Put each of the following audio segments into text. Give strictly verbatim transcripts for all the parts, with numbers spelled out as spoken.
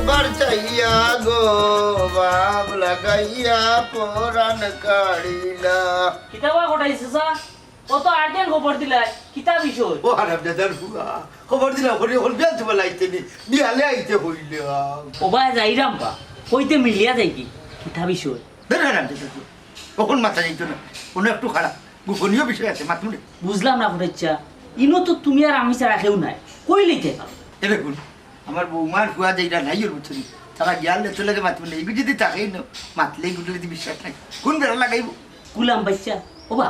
বার চাইয়া গো, ভাব লাগাইয়া পরাণ কাড়িলা। কিতা বা ঘটাইছে চাচা? অত urgent খবর দিলায়, কিতা বিষয়? ও হারামজাদার ফুয়া, খবর দিলাম, করি অখন বিয়ান তুমার লাগতে নি, বিয়ালে আইতে কইলাম। ও বা যাইরাম বা, কইতে মিলিয়া যাইগি, কিতা বিষয়? ধরে হারামজাদার ফুয়া, অখন মাতা যাইতো না, অনো একটু খাড়া, গোপনীয় বিষয় আছে, মাতমু নে। বুঝলাম না ঘটাইচ্ছা, ইনো তো তুমি আর আমি ছাড়া কেউ নাই, কইলেই তে পারো। এ দেখুন, আমার বৌমার ফুয়া যেইটা নাই ওর বুঝছো নি? তারা গিয়ার লেতো লাগে মাতবো না। এগু যদি তাকেই না, মাতলে এগুলো যদি বিশ্বাস নাই। কোন বেড়া লাগাইবো? গুলাম বাইচ্চা, ও বা,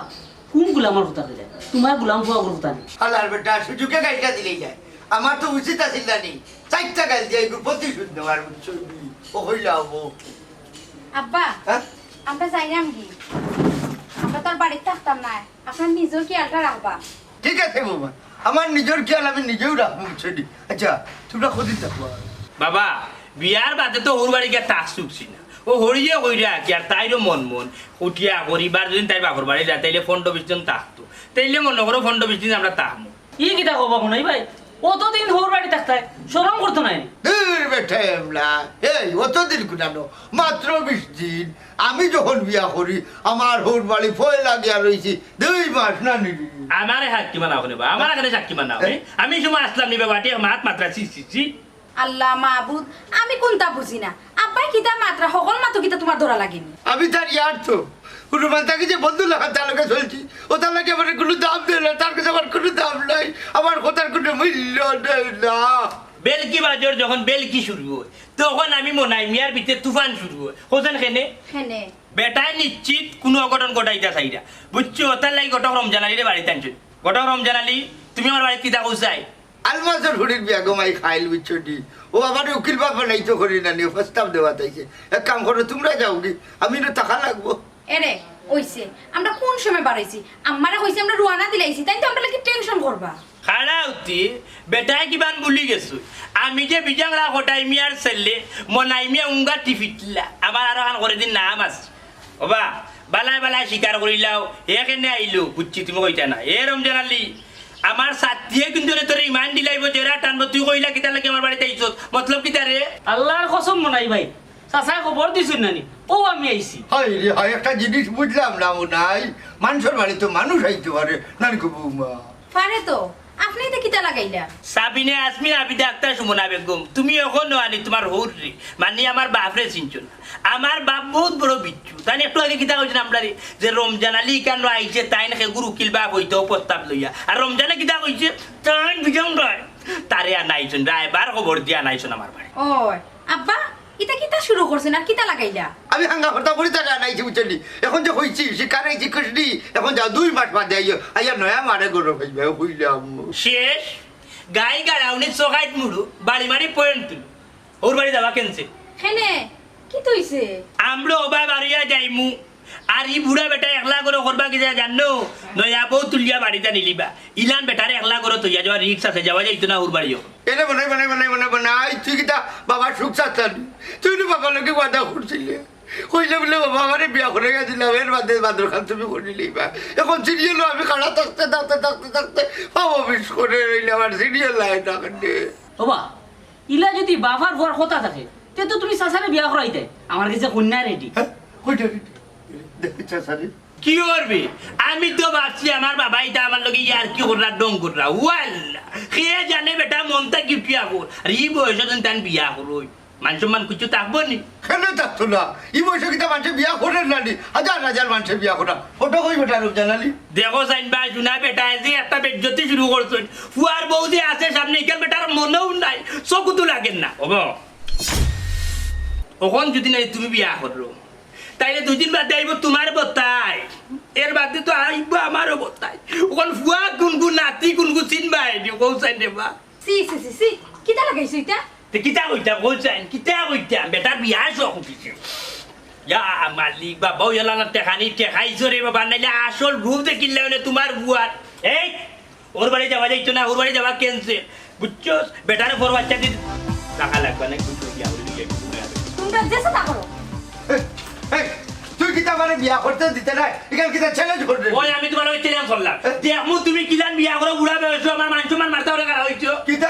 কোন গুলামর কথা কইলে? তুমার গুলাম ফুয়া ওর কথা নেই। আল্লাহর বেটা, সুযোগে গাইটা দিলেই যায়। আমার তো উচিত আছিল না নি। চারটা গাইল দিয়ে এগুলো প্রতিশোধ নেওয়ার বুঝছো নি? ও কইলা হবো। আব্বা, হ্যাঁ? আমরা যাইরাম কি? আমরা তো আর বাড়িত থাকতাম না। আপনার নিজেও খেয়ালটা রাখবা। ঠিক আছে বৌমা, আমার নিজর খেয়াল আমি নিজেও রাখবো, বুঝছো নি? আচ্ছা, তোমরা কদিন থাকবা? বাবা, বিয়ার বাদে তো হউর বাড়ি গিয়া থাক চুকছি না। ও হরিয়ে কইরা কি আর তাইরও মন মন। উঠিয়া করি বার যদি তাইর বাপর বাড়ি যায়, তাইলে পনেরো বিশ দিন থাকতো। তাইলে মনে করো পনেরো বিশ দিন আমরা থাকমু। ই কিতা কবা কোনাই ভাই? অতদিন হউর বাড়ি থাকতায়, শরম করতো নায় নি? দূর বেটা এমলা, এই অতদিন কুনানো, মাত্র বিশ দিন। আমি যখন বিয়া করি, আমার হউর বাড়ি পয়লা গিয়া রইছি দুই মাস না নিবি। আমারে সাক্ষী বানাও কেনে বা? আমার এখানে সাক্ষী বানাও, এ? আমি সময় আসলাম নি বাবা, টিয়া মাত মাত্রা ছি, ছি, ছি। আল্লাহ মাবুদ, আমি কোনটা বুঝি না। আব্বাই কিতা মাত্রা, হকল মাতো কিতা তুমার ধরা লাগেনি? আমি তার ইয়ার তো, রুমান থাকি যে বন্ধু লাগান তার লগে চলছি, ও তার লগে আমার কোনো দাম দেয় না, তার কাছে আমার কোনো দাম নাই, আমার কথার কোনো মূল্য নেই না। বেলকি বাজর যখন বেলকি শুরু হয়, তখন আমি মনাই মিয়ার ভিতরে তুফান শুরু হয়। হোসেন খেনে? খেনে। বেটায় নিশ্চিত কোনো অঘটন ঘটাইতা চাইরা। বুঝছো? ওটার লাগি ঘটক রমজান আলীরে বাড়িত আনছো। ঘটক রমজান আলী, তুমি আমার বাড়িত কিতা কইছাই? আলমাজর হুড়ির বিয়া গো মাই খাইল, বুঝছো নি? ও আমারে উকিল বাবা নাই তো করি না নিও, প্রস্তাব দেওয়া তাইছে। এক কাম করো, তোমরা যাও কি, আমি তো টাকা লাগবো। এরে, ওইছে, আমরা কোন সময় বাড়াইছি? আমারে কইছে আমরা রুয়ানা দিলাইছি, তাই তো আমরা লাগি টেনশন করবা। খাড়া উতি, বেটায় কিবান ভুলি গেছো। আমি যে বিজাংরা কটাই মিয়ার ছেলে, মনাই মিয়া উঙ্গা টিফিটলা, আমার আরো খান করে দিন নাম আছে। ওবা, বালায় বালায় স্বীকার করিলাও, এ কেনে আইলো, বুঝছি তুমি কইতা না। এ রমজান আলী, আমার সাথীয়ে কিন্তু রে তোরে ইমান দিলাইবো, জেরা টানবো, তুই কইলা কিতা লাগি আমার বাড়িত আইছস? মতলব কিতা রে? আল্লাহর কসম মনাই ভাই, চাচায় খবর দিছইন নানি? ও আমি আইছি। হায় রে হায়, একটা জিনিস বুঝলাম না মনাই, মানষর বাড়িত মানুষ আইতে পারে নানি গো বৌমা? পারে তো, আপনে ইতা কিতা লাগাইলা? সাবিনা ইয়াসমিন আবিদা আক্তার সুমনা বেগম, তুমি অখনো আনি তুমার হউররে, মানে আমার বাপরে চিনছো না। আমার বাপ বউত বড় বিচ্ছু। তাইন একটু আগে কিতা কইছইন আমরারে, যে রমজান আলী ইকানো আইছে, তাইন হেগুর উকিল বাপ অইতো প্রস্তাব লইয়া। আর রমজানে কিতা কইছে, তাইন দুইজন রায়, তারে আনাইছইন, রায়বার খবর দিয়া আনাইছইন আমার বাড়ি। ওই, আব্বা, ইতা কিতা শুরু করছইন আর কিতা লাগাইলা? আমি হাঙ্গা হর্তা করি তারে আনাইছি, বুঝছইন নি? এখন যে কইছি, স্বীকার অইছি খুশি, এখন যাও দুই মাস বাদে আইও, আইয়া নয়া মারে গরম অইবে, কইলাম। শেষ, গাই গাড়াউনি চকাইত মুড়ু, বাড়ি মারি পয়েন্ট তুলু। হউর বাড়ি যাওয়া cancel। কেনে? কিতা অইছে? আমরা ওবা বাড়িয়া যাইমু। আর ই বুড়া বেটা একলা করে করবা কিতা জানো? নয়া বউ তুলিয়া বাড়িত নিলিবা। ইলান বেটারে একলা করে থইয়া যাওয়া risk আছে, যাওয়া যাইতো না হউর বাড়িও। এরে বনাই, বনাই, বনাই, বনাই, বনাই, তুই কিতা বাবার সুখ চাস না নি? তুই তো বাবার লগে ওয়াদা করছিলে। কইলে বুলে, "বাবা, আমারে বিয়া করাইয়া দিলাও, এর বাদে বাদর খান তুমি করিলিবা।" এখন serial-ও আমি খাড়া থাকতে, থাকতে, থাকতে, থাকতে বাবা miss করে রইলে আমার serial line না কাটে। ওবা, ইলা যদি বাবার হওয়ার কথা থাকে, তে তো তুমি চাচারে বিয়া করাইতায়। আমার গেছে কইন্যা ready। হ্যাঁ? কইটা ready? দেখো চাচারে। কি করবে? আমি তো ভাবছি আমার বাবা ইতা আমার লগে ইয়ার্কি কররা, ঢং কররা। ওয়াল্লা, কে জানে বেটা মনটা কিউটিয়া কর। আর ই বয়সো যদি তান বিয়া করই, মান সম্মান কিচ্ছু থাকবো নি? কেনে থাকতো না? ই বয়সো কিতা মানষে বিয়া করের না নি? হাজার হাজার মানষে বিয়া করা। ফটো কই বেটা রমজান আলী? দেখো চাইন ভাই, শুনা বেটা, এই যে একটা বেইজ্জতি শুরু করছইন। ফুয়ার বউ যে আছে সামনে, ইখান বেটার মনেও নাই, চকুতো লাগের না। ওবা, অখন যদি না তুমি বিয়া করো, তাইলে দুই দিন বাদে আইবো তুমার বতাই, এর বাদে তো আইবো আমারও বতাই। অখন ফুয়া কুনগু, নাতি কুনগু, চিনবায় নি, কও চাইন রে বা। ছি, ছি, ছি, ছি, কিতা লাগাইছো ইতা? তে কিতা কইতাম, কও চাইন, কিতা কইতাম? বেটার বিয়া শখ উঠিছে। ইয়া মালিক, বাবা, ওই এলানা টেকানি টেকাইছো রে বাবা, নাইলে আসল রূপ দেখিলে মানে তুমার বুয়ার। এই, হউর বাড়ি যাওয়া যাইতো না, হউর বাড়ি যাওয়া cancel। বুঝছস? বেটারে বড় বাচ্চা দি রাখা লাগবে না, কিন্তু ইয়া হইলে একটু ঘুরে আসে। তোমরা যেসে তা করো। এই, এই, তুই কিতা আমারে বিয়া করতে দিতে নাই? ইখান কিতা challenge কররে? ওই আমি তুমার লগে challenge করলাম। এ? দেখমু তুমি কিলান বিয়া করো, বুড়া বয়সো আমার মান সম্মান মারতা ওরে খাড়া অইছো। কিতা?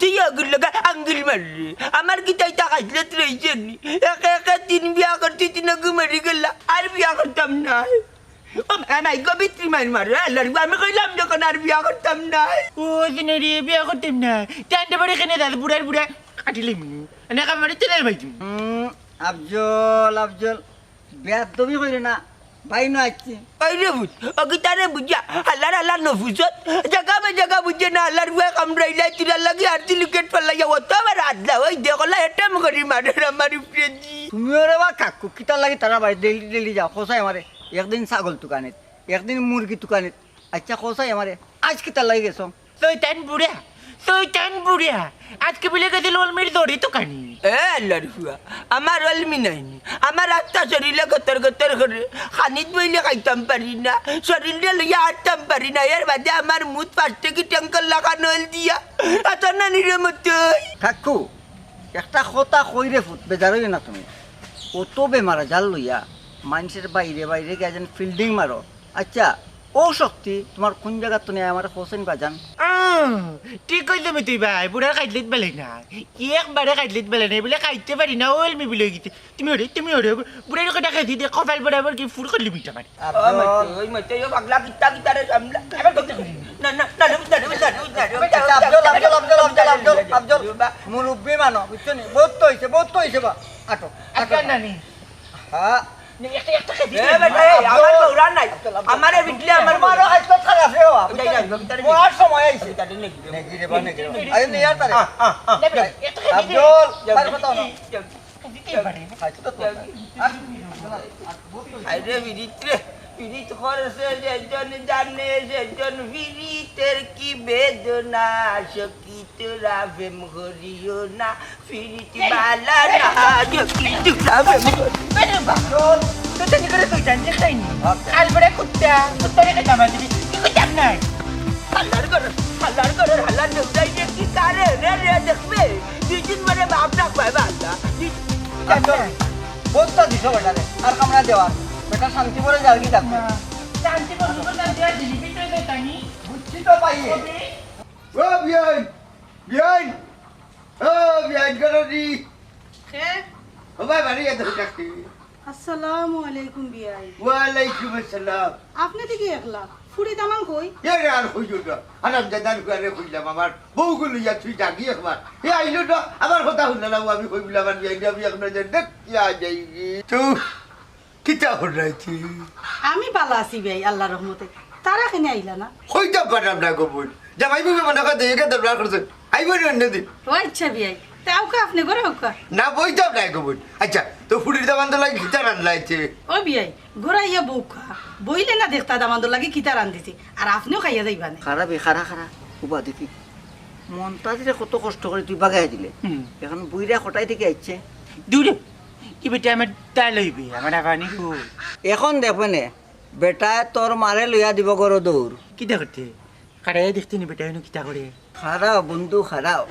তুই ওগুর লগে আঙ্গুল মাররে। আমার কিতা ইতা খাইছলত রইছে নি? একে একে তিন বিয়া করছি, তিন ওগু মরি গেলা, আর বিয়া করতাম নায়। ও মাই গো, বিত্রি মাইর মারে, আল্লার গো, আমি কইলাম যখন আর বিয়া করতাম নায়। ও দিনে রে, বিয়া করতাম নায়। টানতে পারে কেনে দাদা, বুড়ার বুড়া কাটিলিমু। না, কামারে চলে ভাই তুমি। হুম, আফজল, আফজল, বেয়াদবি কইরে না, বাইনো আইছি। ওই রে বুঝ, ও কি তারে বুঝা, হালার হালার নফুসত, জাগা বে জাগা বুঝে না, হালার বুয়া কামড়াইলাই, তুরার লাগি আর তুই লুকেট ফালাইয়া, ও তো আবার আদলা, ওই দেখলা, এটাম করি মারের আমার উপরে দি। তুমি ওরে বা কাকু, কিতার লাগি তারা বাড়ি ডেলি ডেলি যাও, খোসাই আমারে, একদিন ছাগল তুকানিত, একদিন মুরগি তুকানিত, আচ্ছা, কও চাই আমারে, আইজ কিতার লাগি গেছো? শয়তান বুড়া, শয়তান বুড়া। আজকে বুলে গেছিল অলমির দড়ি তুকানি। এ আল্লার ফুয়া, আমার অলমি নাইনি। আমার আস্তা শরীরে গতর গতর করে। খানিত বইলে খাইতাম পারি না, শরীরে লইয়া আটতাম পারি না। এর বাদে আমার মুত পাঁচ টেকি ট্যাঙ্কর লাখান অইল দিয়া। এত না নিরে মতই। কাকু, একটা কথা কই রে ফুত, বেজার অইও না তুমি। অত বেমার আজার লইয়া মাইনষের বাইরে বাইরে গিয়া যেন ফিল্ডিং মারো, আচ্ছা, ও শক্তি তুমার কুন জাগাত তনে আমারে কও চাইন বাজান? আহ, ঠিক কইলে মি তুই ভাই, বুড়ার খাইতলিত বেলাই না। একবারে খাইতলিত বেলাই নাই, বুলে খাইতে পারি না, অলমি বুলে গেছে। তুমি ওরে, তুমি ওরে, বুড়ার কথা খাইছি দে, কপাল বরাবর কি ফুর করলি মিঠা মারি। ও মাইতে, ওই মাইতে, ও পাগলা কিতা কিতা রে সামলা। আবার করতে করি। না, না, না, না, না, না, না, না, না, আচ্ছা, আফজল, আফজল, আফজল, আফজল, আফজল, আফজল। মুরব্বি মানো, বুঝছো নি? বহুত তো অইছে, বহুত তো অইছে বা। আটো, আটো। আচ্ছা, নানি। হ্যাঁ। নে, একটা, একটা খেয়ে এ দিতে। বেটা, এই, আমার বউরা নাই। আব্দুল, আব্দুল। আমারে বিটলে আমার তোমারও বউরা। হাইতো খারাপ রে বাবা। যাই, যাই, যাই, যাই। তোমার সময় আইছে। যাই, যাই, যাই। নেগি রে বা, নেগি রে বা। আরে নে, আর তারে। আ, আ, আ। নে, বেটা, একটা খেয়ে দিতে। আব্দুল, যাই, তার কথা না। যাই, যাই। খাইছো তো তোর। যাই। আর, আর, আর, আরে বিরিত রে, বিরিত খরচে যেজন জানে, সেজন বিরিতের কি বেদনা, সখী তোরা প্রেম করিও না। পিরিতি বালা না, আজ কিন্তু যাবে। আরে বাবা, তো তেমনি করে তুই জানতে চাইনি। আচ্ছা। আলবড়া কুত্তা, কুত্তারে কে জামা দিবি? তুই কই জান নাই? হালার ঘরর, হালার ঘরর, হালার দেউরাই রে কি কারে রে রে দেখবে? দুই দিন মানে বাপ না পায় বান্দা। দুই দিন আচ্ছা, জান নাই। বউততা দিছো বেটারে, আর কামড়া দেওয়ার। বেটা শান্তি করে যাও কি থাকবে? না, শান্তি করে যাও, দিলি ভিতরে যাই তানি। বুঝছি তো ভাই। কবে? ও বিয়াই, বিয়াই। ও, বিয়াই গররি। কে? ও ভাই, বাড়ি এত ডাকতে। আসসালামু আলাইকুম বিয়াই। ওয়ালাইকুম আসসালাম। আপনে দেখি একলা, ফুড়ি দামান কই? এ রে, আর কইও না। আরাম জাদার ঘরে কইলাম, আমার বউগুলো ইয়া তুই জাগি একবার। এ আইলো না, আমার কথা হুনলো না, ও আমি কইলাম, আমার বিয়াই, আমি এখন যে দেখ, ইয়া যাইগি। তো, কিতা কররাইছি? আমি ভালা আছি ভাই, আল্লার রহমতে। তারা কেনে আইলা না? কইতাম পারলাম না গো বইন। জামাই বউ মনে কয় দেখে দরবার করছে। আইবো নি অন্য দিন। ও আচ্ছা বিয়াই, তে আউক্কা আপনে ঘরে আউক্কা। না, বইতাম না গো বইন। আচ্ছা, তো ফুড়ির দামান্দর লাগি কিতা রান্না অইছে? ও বিয়াই, ঘরে আইয়া বউক্কা। বইলে না দেখতা দামান্দর লাগি কিতা রান্ধিছি। আর আপনেও খাইয়া যাইবা নে। খারাপ, এ খারা, খারা। উবা দেখি। মন্তাজরে কত কষ্ট করি তুই বাগাই দিলে। হুম। এখন বুইড়া কটাই থাকি আইছে। দূরে। ই বেটা আমার তাই লইবে, আমার আফানি গো। এখন দেখবে নে, বেটায় তোর মারে লইয়া দিব গরো দৌড়। কিতা করতে? কাটাইয়া দেখতে নি বেটা, এনো কিতা করে? খাড়াও বন্ধু, খাড়াও,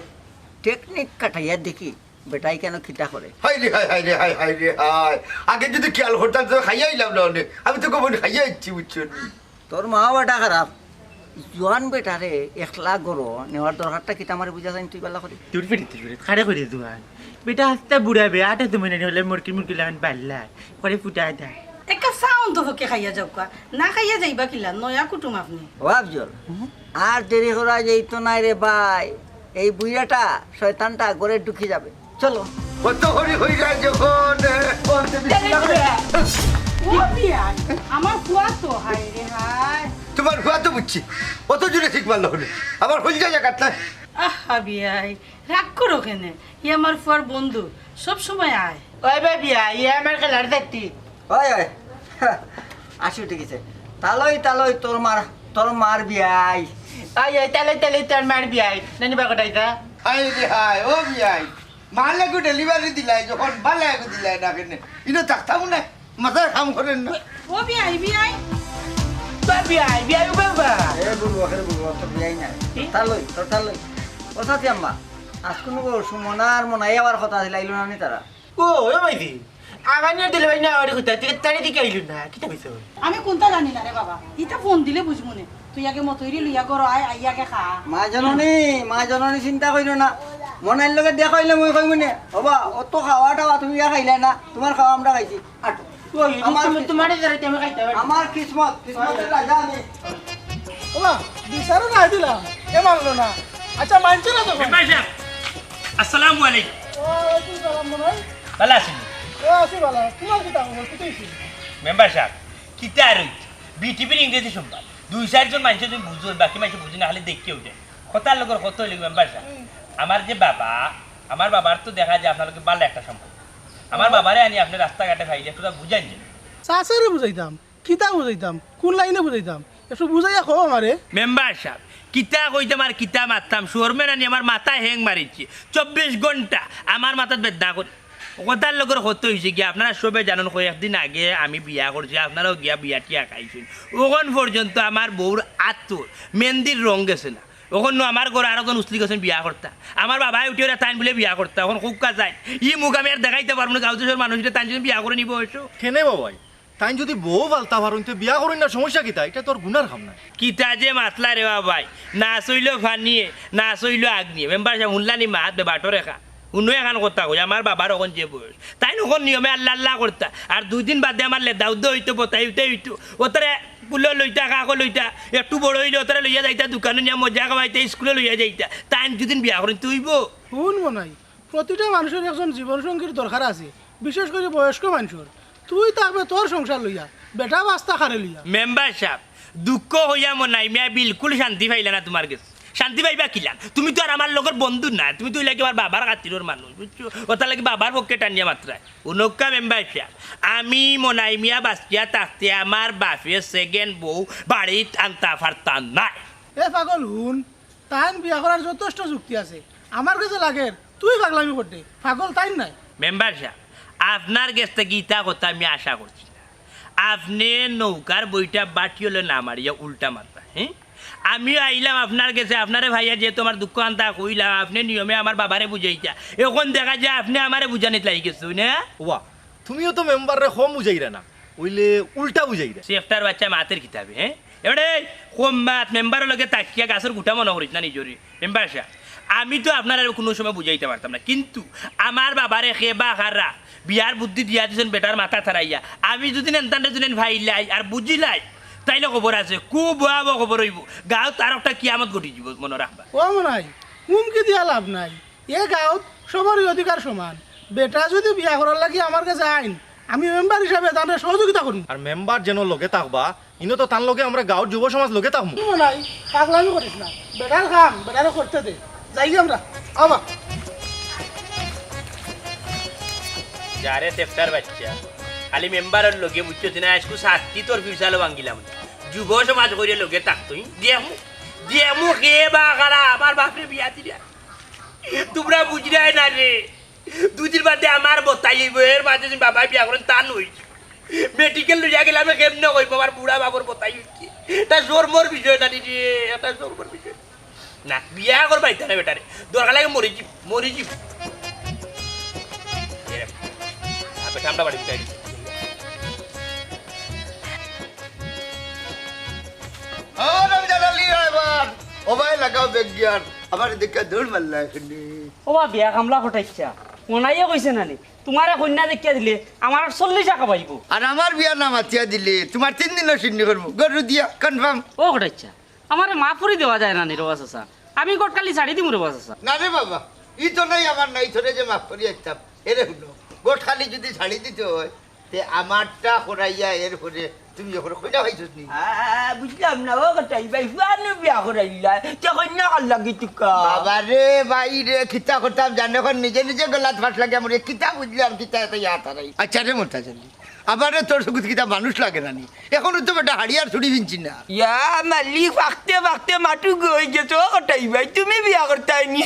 টেকনিক কাটাইয়া দেখি বেটাই কেন কিতা করে। হায় রে হায়, হায় রে হায়, হায় রে হায়। আগে যদি খেয়াল করতাম তো খাইয়া আইলাম না অনেক। আমি তো কখন খাইয়া আইছি, বুঝছো নি? তোর মা বেটা খারাপ, জোয়ান বেটারে একলা গরো নেওয়ার দরকারটা কিতা আমারে বুঝা যায় তুই বালা করে। দূর বেটি, দূর বেটি, খারে করে জোয়ান। বেটা আস্তা বুড়া বে, আটা তো মনে হলে মুরকি মুরকি লাগান পাল্লা করে ফুটা দেয়। একটা সাউন্ড তো ফকে খাইয়া যাউক্কা, না খাইয়া যাইবা কিলা, নয়া কুটুম আপনি। ও আফজল, আর দেরি করা যাইতো নায় রে ভাই, এই বুইড়াটা শয়তানটা ঘরে ঢুকি যাবে। চলো। কত হরি হই যায় যখন, এ, বলতে বিসমিল্লাহ করে। ও বিয়াই, আমার ফুয়া তো, হায় রে হায়। তোমার ফুয়া তো বুঝছি, অত জোরে ঠিক মারলো হলে আমার হইল যায় কাটলা। আহা বিয়াই, রাগ করো কেনে? ই আমার ফুয়ার বন্ধু, সব সময় আয়। ওই বে বিয়াই, ই আমার খেলার দেখতি। ওই, ওই। আসি উঠে গেছে। তালই, তালই, তোর মার, তোর মার বিয়াই। ওই, ওই, তালই, তালই, তোর মার বিয়াই। নানি বা কটাই তা? হায় রে হায়, ও বিয়াই। মালে গো ডেলিভারি দিলাই, যখন বালে গো দিলাই না কেনে? ইনো থাকতাম না, মাথায় কাম করেন না। ও বিয়াই, বিয়াই। বা বিয়াই, বিয়াই, ও বাবা। এ বুলবো, আরে বুলবো, তোর বিয়াই না। কি? তালই, তোর তালই। ও সাথী আম্মা, আজ কোনো গো সুমনার মনাই আবার কথা আছিল, আইলো না নি তারা? ও, ও ভাইজি, আমার নিয়ে ডেলিভারি না, আমার কোথায়? তুই তাড়ি দিকে আইলো না, কিতা কইছো? আমি কোনটা জানি না রে বাবা, ইটা ফোন দিলে বুঝমু নে। তুই আগে মতইরে লইয়া ঘর আয়, আই আগে খা। মা জননী, মা জননী চিন্তা কইরো না, মনাইর লগে দেখা হইলে মুই কইমু নে। বাবা, অত খাওয়া টাওয়া তুমি ইয়া খাইলে না, তোমার খাওয়া আমরা খাইছি। আটো। ওই, আমার তুমি, কিসমত। তোমারে ধরে আমি খাইতে পারি। আমার কিসমত, কিসমতের রাজা আমি। ওলা, বিচারও না দিলাম, এ মানলো না। আচ্ছা, মানছে না তো? মেম্বার সাহেব, আসসালামু আলাইকুম। ওয়ালাইকুম সালাম, মনে হয়। ভালা আছেন? ও, আছি ভালা। তোমার কিতা খবর? কিতা হইছে? মেম্বার সাহেব, কিতা আর হইছে? বিটিভির ইংরেজি সংবাদ। দুই চাইরজন মানষে তুমি বুঝো, বাকি মানষে বুঝে না, খালি দেখিয়া উঠে। কথার লগর কথা হইল, মেম্বার সাহেব, হুম। আমার যে বাবা, আমার বাবার তো দেখা যায় আপনার লগে ভালা একটা সম্পর্ক। আমার ও। বাবারে আনি আপনি রাস্তাঘাটে পাইলে একটু বুঝাইন যে। চাচারে বুঝাইতাম, কিতা বুঝাইতাম, কোন লাইনে বুঝাইতাম, একটু বুঝাইয়া কও আমারে। মেম্বার সাহেব, কিতা কইতাম আর কিতা মারতাম, শরমে নানি আমার মাথা হ্যাং মারিছে। চব্বিশ ঘন্টা আমার মাথাত বেদনা করে। কথার লগর কথা হইছে কি, আপনারা সবে জানইন, কয়েকদিন আগে আমি বিয়া করছি, আপনারাও গিয়া বিয়া টিয়া খাইছইন। অখন পর্যন্ত আমার বউর আতর মেহেন্দির রং গেছে না। অখন নু আমার ঘরো আরোজন উসলি গেছইন বিয়া করতা। আমার বাবায় উঠি ওরা তাইন বুলে বিয়া করতা। অখন কউক্কা যাইন। ই মুখ আমি আর দেখাইতে পারমু না, গাঁও দেশর মানুষ এটা তাইন যদি বিয়া করে নিব অইছো। কেনে বাবাই? তাইন যদি বউ ভালতা পারইন, তে বিয়া করইন না, সমস্যা কিতা? ইটা তো আর গুনার কাম নায়। কিতা যে মাতলা রে বাবাই, না চইল পানিয়ে, না চইল আগ্নিয়ে। মেম্বার সাহেব, হুনলা নি মাত বে বাটর এখান। হুনো এখান কথা কই, আমার বাবার অখন যে বয়স, তাইন অখন নিয়মে আল্লাহ আল্লাহ করতা। আর দুই দিন বাদে আমার লেদাউদ্দ হইতো, বতাই উঠে হইতো। অতারে কুলো লইতা, কাকো লইতা, একটু বড় হইলে অতারে লইয়া যাইতা দোকানো নিয়া মজা খাওয়াইতা, স্কুলো লইয়া যাইতা। তাইন দুদিন বিয়া করইন, তুই বউ। হুন মনাই, প্রতিটা মানুষর একজন জীবনসঙ্গীর দরকার আছে, বিশেষ করি বয়স্ক মানুষর। তুই থাকবে তোর সংসার লইয়া, বেটা বাস্তা খারে লইয়া। মেম্বার সাহেব, দুঃখ কইয়া মনাই মিয়া বিলকুল শান্তি পাইলা না তোমার গেছে। শান্তি পাইবা কিলান? তুমি তো আর আমার লগর বন্ধু না, তুমি তো অইলা কি আমার বাবার খাতিরর মানুষ, বুঝছো? অতার লাগি বাবার পক্ষে টানিয়া মাতরায়। হুনউক্কা মেম্বার সাহেব, আমি মনাই মিয়া বাঁচিয়া থাকতে আমার বাপে second বউ বাড়িত আনতা পারতা নায়। এ পাগল হুন, তাইন বিয়া করার যথেষ্ট যুক্তি আছে। আমার গেছে লাগের তুই পাগলামি করতে, পাগল তাইন নায়। মেম্বার সাহেব, আপনার গেছ থাকি ইতা কথা আমি আশা করছি না। আপনে নৌকার বইটা বাটি হলে না মারিয়া উল্টা মারতা, হ্যাঁ? আমিও আইলাম আপনার গেছে, আপনারে পাইয়া যেহেতু আমার দুঃখ আনতা কইলাম, আপনে নিয়মে আমার বাবারে বুঝাইতা। অখন দেখা যায় আপনে আমারে বুঝানিত লাগি গেছো, না? ওয়া, তুমিও তো মেম্বাররে কম বুঝাইরা না, অইলে উল্টা বুঝাইরা। চেফটার বাচ্চা মাতের কিতাবে, হ্যাঁ? এবারে কম মাত, মেম্বারর লগে থাকিয়া গাছর গুটা মনো করিস না নিজরে। মেম্বার সাহেব, আমি তো আপনারে কুনু সময় বুঝাইতা পারতাম না, কিন্তু আমার বাবারে কে বা কারা বিয়ার বুদ্ধি দিয়া দিছইন বেটার মাথা থারাইয়া। আমি যদি এনতানরে যদি পাইলাই আর বুঝিলাই, তাইলে খবর আছে, খুব ভয়াবহ খবর অইবো। গাঁওত আর একটা কিয়ামত ঘটি যিবো, মনো রাখবা। ও মনাই, হুমকি দিয়া লাভ নাই। এ গাঁওত সবরই অধিকার সমান। বেটা যদি বিয়া করার লাগি আমার গেছে আইন, আমি মেম্বার হিসাবে তানরে সহযোগিতা করমু। আর মেম্বার যেন লগে থাকবা, ইনো তো তান লগে আমরা গাঁওর যুব সমাজ লগে থাকমু। ও মনাই, পাগলামি করিস না। বেটার কাম বেটারে করতে দে। যাইগি আমরা। আবা। যা রে চেফটার বাচ্চা, খালি মেম্বারর লগে বুঝছস না, আইজকু ছাত্তি তোর ফিউচারও ভাঙ্গিলাম। যুব সমাজ করিয়া লগে থাকতো, ই? দিয়ামু, দিয়ামু কে বা কারা আমার বাপরে বিয়া দিরা। তুমরা বুঝরায় না রে। দুদিন বাদে আমার বতাই অইবো, এর বাদে যদি বাবায় বিয়া করইন, তা নই। মেডিকেল লইয়া গেলে আমি কেমনে কইব আমার বুড়া বাবর কথাই হইছে? এটা শরমর বিষয় না নি রে, এটা শরমর বিষয়। না, বিয়া করবা ইতা না বেটারে। দরকার লাগে মরি যিব, মরি যিব। এরে, আ, বেটা, আমরা বাড়ি বিদায় দিছি। ও রমজান আলী ড্রাইভার, ও ভাই লাগাও বেগ গিয়ার, আমার দেখে দৌড় মারলা এখানে। ও বা বিয়া কামলা ঘটাইছা, মনাইয়ে কইছে না নি? তোমারে কইন্যা দেখিয়া দিলে আমার চল্লিশ টাকা পাইব। আর আমার বিয়া না মাতিয়া দিলে তোমার তিন দিনও শিন্নি করবো, গরু দিয়া, কনফার্ম। ও ঘটাইছা, আমারে মাফ করি দেওয়া যায় না নি রে বা চাচা? আমি ঘটকালি ছাড়ি দিমু রে বা চাচা। না রে বাবা, ই তো নাই আমার নাই, তোরে যে মাফ করি আইতাম। এরে হুনো, ঘটকালি যদি ছাড়ি দিতে হয়, তে আমারটা করাইয়া এরপরে তুমি যখন কইনা পাইছস নি? আ, বুঝলাম না, ও কথাই ভাই, ফুয়ানো বিয়া করাইলা, তে কইনা কার লাগি তুকা? বাবা রে, ভাই রে, কিতা করতাম জানো, এখন নিজে নিজে গলাত ফাঁস লাগে আমার, কিতা বুঝলাম, কিতা এত ইয়া তারাই। আচ্ছা রে মোটা জানি, আবার রে তোর চকুত কিতা মানুষ লাগে না নি? এখনো তো বেটা হাড়ি আর চুড়ি ফিনছি না। ইয়া মালিক, ফাকতে ফাকতে মাটু গই গেছে, ও কথাই ভাই, তুমি বিয়া করতায় নি?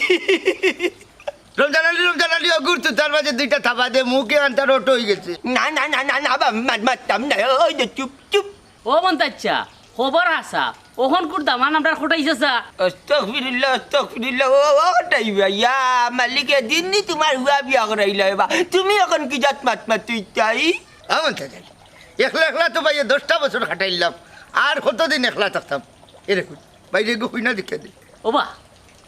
রমজান আলী, রমজান আলী, অগুর তো তার মাঝে দুইটা থাবা দে, মুখে আনতার অটো হয়ে গেছে। না, না, না, না, না, বা-, মা-, মারতাম না, ওই যে চুপ, চুপ। ও মন্তাচ্চা, খবর হাছা, অখন কুর দামান আমরার খটাইছে চা। আস্তাগফিরুল্লাহ, আস্তাগফিরুল্লাহ, ও, ও, কটাই ভাই, ইয়া মালিক, এদিন নি তোমার হুয়া বিয়া করাইলা এবা। তুমি অখন কি জাত মাত মাত তুই চাই? আমার থাকেন। একলা একলা তো ভাই দশটা বছর খাটাইলাম, আর কতদিন একলা থাকতাম? এরকম বাইরে গো কইনা দেখে দে। ওবা,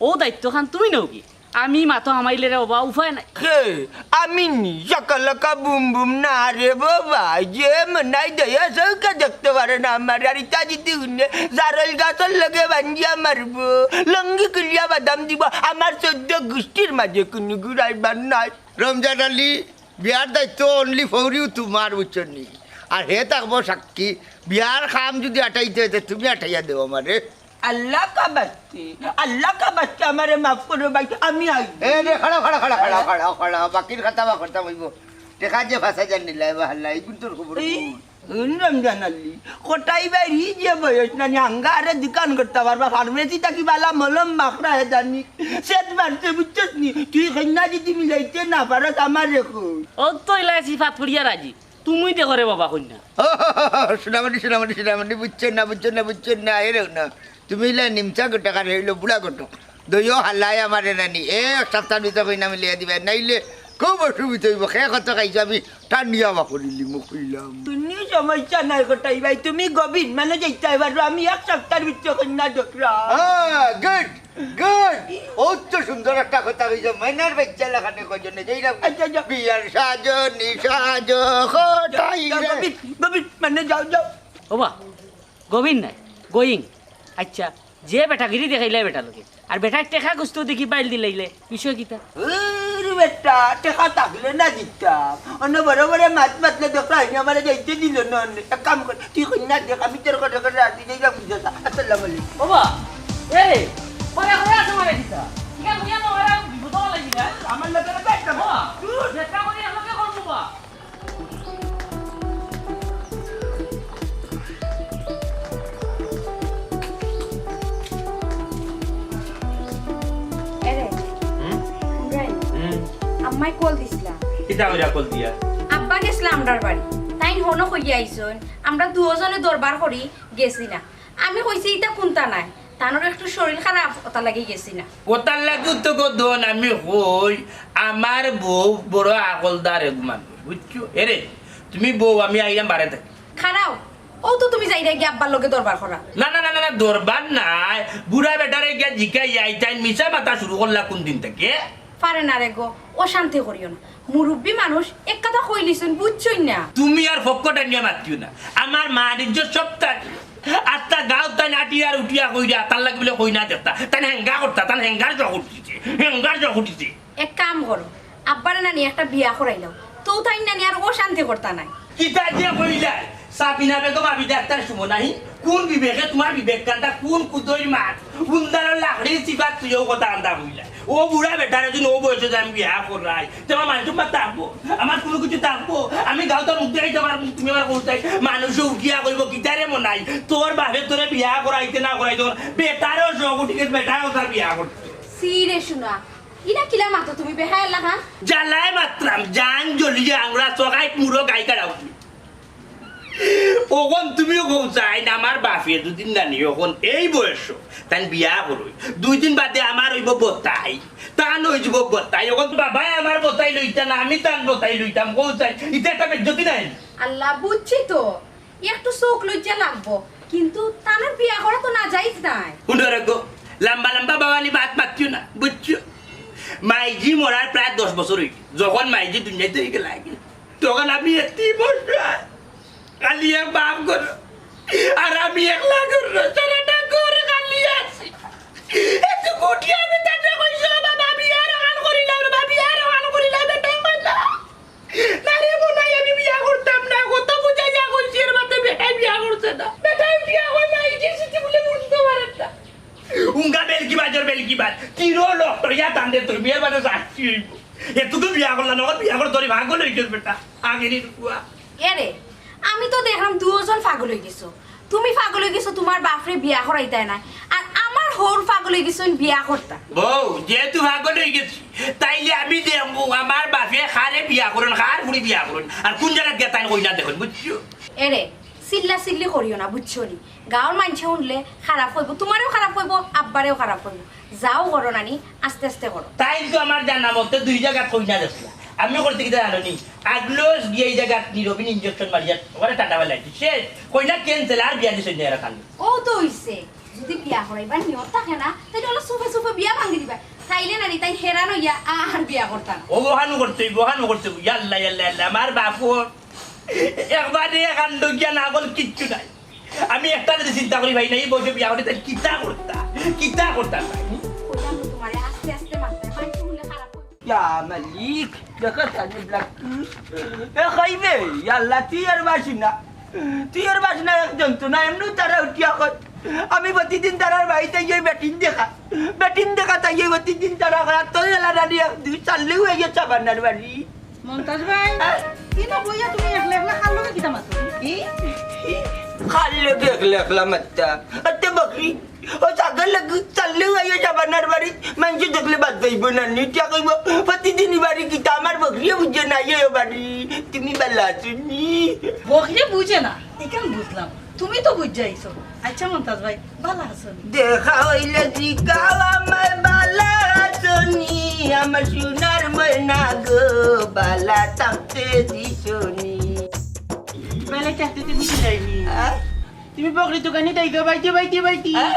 ও দায়িত্ব খান তুমি নেও কি? আমি মাথা হামাইলে রে ওবা, উপায় নাই। কে? আমি নি? শাকালাকা বুম বুম না রে বাবা, যে মনাই দেয়া চৌকে দেখতে পারে না আমার। আর ইতা যদি হুনে জারল গাছর লগে বান্ধিয়া মারবো, লঙ্গি কুলিয়া বাদাম দিব, আমার চৌদ্দ গুষ্টির মাঝে কুনু ঘুরাইবার নাই। রমজান আলী, বিয়ার দায়িত্ব only ফৌরিও তোমার, বুঝছো নি? আর হে থাকবো সাক্ষী, বিয়ার কাম যদি আটাইতে হয়, তে তুমি আটাইয়া দেও আমারে। আল্লাহ কা বাস্তে, আল্লাহ কা বাস্তে আমারে মাফ করো ভাই, আমি আই। এ রে, খাড়া, খাড়া, খাড়া, খাড়া, খাড়া, খাড়া, বাকির খাতা বা খতম হইব। টেকা যে পাঁচ হাজার নিলা, এবার হাল্লা, এই গুণ তোর খবর এই, কোন? হুন রমজান আলী, কটাই ভাই ই যে বয়স না, নি আঙ্গা আরে দোকান করতে পারবা, ফার্মেসি থাকি বালা মলম মাখরা হে জানি, সেট মারতে বুঝছস নি? তুই কইনা যদি মিলাইতে না পারস, আমারে কই। ও তো ইলা সিফাত ফুড়িয়া রাজি। তুমি দেখো রে বাবা কইনা। সোনামণি, সোনামণি, সোনামণি, বুঝছো না, বুঝছো না, বুঝছো না, এরেও না। তুমি ইলা নিমচা গোটা কারে হইলো বুড়া গোটো। দইও হালাই আমারে নানি, এক সপ্তাহ ভিতরে কইনা মিলিয়া দিবা, নাইলে খুব অসুবিধা হইব। খে কত খাইছো আমি টানিয়া বা করিলি মুখ হইলাম। তুমি সমস্যা নাই কটাই ভাই, তুমি গভীর মানে যাইতে পারো, আমি এক সপ্তাহের ভিতরে কইনা দেখলাম। হ্যাঁ, গুড। গুড। ও তো সুন্দর একটা কথা কইছো, মাইনার বাচ্চা লাখানে কইছো না, যেই রকম আচ্ছা, আচ্ছা। বিয়ার সাজনি সাজো, কটাই যাও, রে। গভীর, গভীর, মানে যাও, যাও। ওবা, গভীর নাই, গোয়িং। আচ্ছা, যে বেটাগিরি দেখাইলে বেটা লোকে, আর বেটার টেকা গুস্ত দেখি বাইল দিলাইলে, বিষয় কিতা? ওর বেটা, টেকা থাকলে না দিতাম। অন্য বড় বড় মাত মাতলে দেখো, আইনি আমারে যাইতে দিল না, অন্য। এক কাম কর, তুই কইনা দেখ, আমি তোর কথা করে রাজি যাই, যা বুঝে যা। আসসালামু আলাইকুম। বাবা, এ রে, পরে করে আছে মারে দিতা। ইয়া কইয়া তো ওরা বিপদ হওয়া লাগি না। আমার লগে না, বেটা। বাবা, দূর। চেষ্টা করি, আমাকে করবো বা। এরে, হুম? হুম। আম্মায় কল দিছিলা। কিতা কইরা কল দিয়া? আব্বা গেছলা আমরার বাড়ি। তাইন হনো কইয়া আইছইন, আমরা দুইওজনে দরবার করি গেছি না। আমি কইছি, "ইতা কুন্তা নাই।" তানর একটু শরীর খারাপ, ওটার লাগি গেছি না। ওটার লাগিউ তো গো দন আমি কই, আমার বউ বড় আকলদার এগু মানুষ, বুঝছো? এরে, তুমি বউ, আমি আইলাম বারে থাকি। খাড়াও, ও তো তুমি যাইরা গিয়া আব্বার লগে দরবার করা। না, না, না, না, না, দরবার নাই। বুড়া বেটারে গিয়া জিকাই আই, তাই মিছা মাতা শুরু করলা কোন দিন থেকে? পারে না রে গো, অশান্তি করিও না। মুরব্বি মানুষ এক কথা কইলিছইন, বুঝছইন না। তুমি আর ফক্কটা নিয়া মাতিও না। আমার মান ইজ্জত সব তার। আস্তা গাঁও তাই নাটিয়া আর উঠিয়া কইরা, তার লাগি বলে কইনা দেখতা। তাই হেঙ্গা করতা, তাই হেঙ্গার জগ উঠিছে, হেঙ্গার জগ উঠিছে। এক কাম করো, আব্বারে নানি একটা বিয়া করাইলাও। তো তাই নানি আর অশান্তি করতা নাই। কিতা যে কইলা? সাবিনা বেগম, আমি ডাক্তার সুমন আহি। কোন বিবেকে তোমার বিবেক কান্দা, কোন কুদই মাত? উন্দারর লাকড়ির সিফাত তুইও কথা আন্দা কইলা। ও বুড়া বেটারে যদি ও বয়সে যে আমি বিয়া করাই, তে আমার মানুষ মা থাকবো? আমার কোনো কিছু থাকবো? আমি গাঁওটা মুখ দেখাইতে পারবো, তুমি আমার কোথায়? মানুষে উঠিয়া কইব, "কিতারে মনাই, তোর বাপে তোরে বিয়া করাইতে না করাইতে, বেটারও শখ উঠি গেছে, বেটারও তার বিয়া করতে।" সি রে শোনা, ইনা কিলা মাতো তুমি বেহায়া লাখান? জ্বালায় মাতরাম, জান জ্বলিয়া আংরা সগাইত মুরো গাই কাড়া উঠি। অখন তুমিও কও চাইন, আমার বাপে যদি নানি অখন এই বয়স, তাইন বিয়া করইন, দুই দিন বাদে আমার অইবো বতাই, তান অইযিবো বতাই। অখন বাবায় আমার বতাই লইতা না, আমি তান বতাই লইতাম, কও চাইন, ইতা একটা বেইজ্জতি নায় নি? আল্লাহ, বুঝছি তো, একটু চউখ লইজ্জা লাগবো, কিন্তু তানর বিয়া করা তো নাজাইজ নায়। হুনো রে গো, লাম্বা লাম্বা বাওয়ালি মাত মাতিও না, বুঝছো? মাইজি মরার প্রায় দশ বছর অইগেছে। যখন মাইজি দুনিয়া থাকি গেলাগি, তখন আমি এতিম অসহায়। খালি এক বাপ ঘর, আর আমি একলা ঘর, সারাটা ঘর খালি আছি। এত কোটি আমি তারে কইছি, "ও বাবা, বিয়ার অখান করিলাও রে, বাবা, বিয়ার অখান করিলাও", বেটায় কয় না। না রে মনাই, আমি বিয়া করতাম না, কত বুঝাইয়া কইছি, এর বাদে বেটায় বিয়া করছে না। বেটায় বিয়া কয় না, এই যে সিটি বলে বুঝতে পারেন না। উঙ্গা বেলকি বাজর বেলকি বাজ, তিরো লক্ষ ইয়া তান্দে তোর বিয়ার বাদে সাক্ষী অইবো। এ তুই তো বিয়া করলা না, বিয়া করে তোর পাগল অই গেল বেটা, আগেরই ফুয়া। এরে, আমি তো দেখলাম দুইজন পাগল অই গেছো। তুমি পাগল অই গেছো, তুমার বাপরে বিয়া করাইতায় নায়, আর আমার হউর পাগল অই গেছো বিয়া করতা। বউ, যেহেতু পাগল অই গেছি, তাইলে আমি দেখমু আমার বাপে কারে বিয়া করইন, কার ফুড়ি বিয়া করইন, আর কোন জাগাত গিয়া তাইন কইনা দেখইন, বুঝছো? এরে, চিল্লা চিল্লি করিও না, বুঝছো নি? গাঁওর মানষে হুনলে খারাপ কইবো, তুমারেও খারাপ কইবো, আব্বারেও খারাপ কইবো। যাও করো নানি, আস্তে আস্তে করো। তাইন তো আমার জানা মতে দুই জাগাত কইনা দেখলা। আমি করছি কিতা জানো নি? আগলস গিয়া এই জাগাত নিরবিন injection মারিয়া ওরে ঠান্ডা বানাইছি। শেষ। কইনা cancel, আর বিয়া দিছইন না এরা খালি। অউ তো অইছে। যদি বিয়া করাইবার নিয়ত থাকে না, তাইলে অলা চুপে চুপে বিয়া ভাঙ্গি দিবা। তাইলে নানি তাইন হেরান অইয়া আর বিয়া করতা না। ও বহানু করতে অইবো, বহানু করতে অইবো। ইয়াল্লা, ইয়াল্লা, ইয়াল্লা, আমার বাপর একবারে কাণ্ড জ্ঞান আকল কিচ্ছু নাই। আমি একটা যদি চিন্তা করি ভাই না, এই বয়সে বিয়া করে তাইন কিতা করতা, কিতা করতা ভাই? কইলাম তো তুমারে আস্তে আস্তে মাততায়, মানষে হুনলে খারাপ কইবো। ইয়া মালিক, দেখো সামনে black। এ খাইবে, ইয়াল্লা, তুই আর বাসি না। তুই আর বাসি না, একজন তো না, এমনেও তারা উঠিয়া কর। আমি প্রতিদিন তারার বাড়িত যাই বেটিন দেখা। বেটিন দেখা তাই এই প্রতিদিন তারা কর। আর তুই এলা রানি এক দুই চাললেও এই যে সাবানার বাড়ি। মন্তাজ ভাই, হ্যাঁ? ইনো বইয়া তুমি একলা একলা কার লগে কিতা মাতো? কি? কার লগে একলা একলা মাততাম? আতে বকরি, ও ছাগল লগে চাললেও আইও সাবানার বাড়ি, মানষে দেখলে বাদ পাইবো না নি, ঠিক কইবো, প্রতিদিনই বাড়ি কিতা আমার বকরিয়ে বুঝে না, ইয়ে বাড়ি, তুমি বালা আছো নি? বকরিয়ে বুঝে না, ইখান বুঝলাম, তুমি তো বুঝাইছো। আচ্ছা মন্তাজ ভাই, বালা আছো নি? দেখা অইলে জিগাও আমায় বালা আছো নি, আমার সোনার ময়না গো, বালা থাকতে দিছো নি। বালা থাকতে তুমি দিলাইনি। আ? তুমি বকরি দোকানি তাই গো, বাইতে, বাইতে, বাইতে। আ?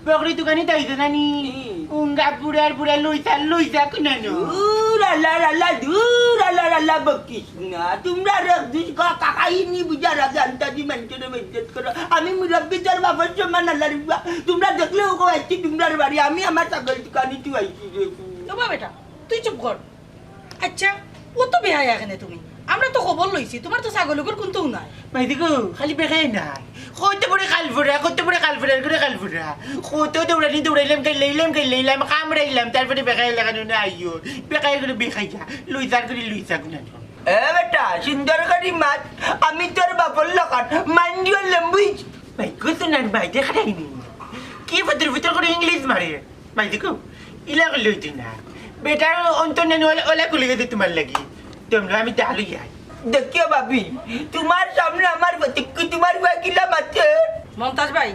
বকরি দোকানি তাই গো নানি। হুম। উঙ্গা বুড়ার বুড়া লইছা, লইছা কুনানো। দূর আল্লাহ, আল্লাহ, দূর আল্লাহ, আল্লাহ, বকিস না। তোমরা রে দুষ কা-, কাকাই নি বুঝার আগে আন্তাজি মানষরে বেইজ্জত করো। আমি মুরব্বি তোর বাপর সমান আল্লাহর ইবা। তোমরা দেখলে ওগো আইছি তোমরার বাড়ি, আমি আমার ছাগল দোকানি তুই আইছি রে। ও বা বেটা, তুই চুপ কর। আচ্ছা, অত বেহায়া কেনে তুমি? আমরা তো খবর লইছি, তুমার তো ছাগল অগুর কুন্তাউ নাই। মাইদি গো, খালি বেহায়া নায়। কত বড় কালফুরা, কত বড় কালফুরা, করে কালফুরা। কত দৌড়ানি দৌড়াইলাম, গাইলাইলাম, গাইলাইলাম, কামড়াইলাম, তারপরে বেহায়া লাগানো না আইও। বেহায়া করে বেহায়া, লুইজার করে লুইজা গুনা। এ বেটা, সুন্দর করি মাত, আমি তোর বাপর লাখান, mind your language। ভাই, কত না ভাই, দেখা যায়নি। কি ফতর ফতর করে ইংলিশ মারে? মাইদি গো, ইলা করলে অইতো না। বেটার অন্তর নেন ওলা, ওলা খুলে গেছে তুমার লাগি। তোমরা আমি ডাল অইয়া। দেখিও ভাবি, তুমার সামনে আমার প্রতিক্রিয়া, তুমার ফুয়া কিলা মাতে। মন্তাজ ভাই,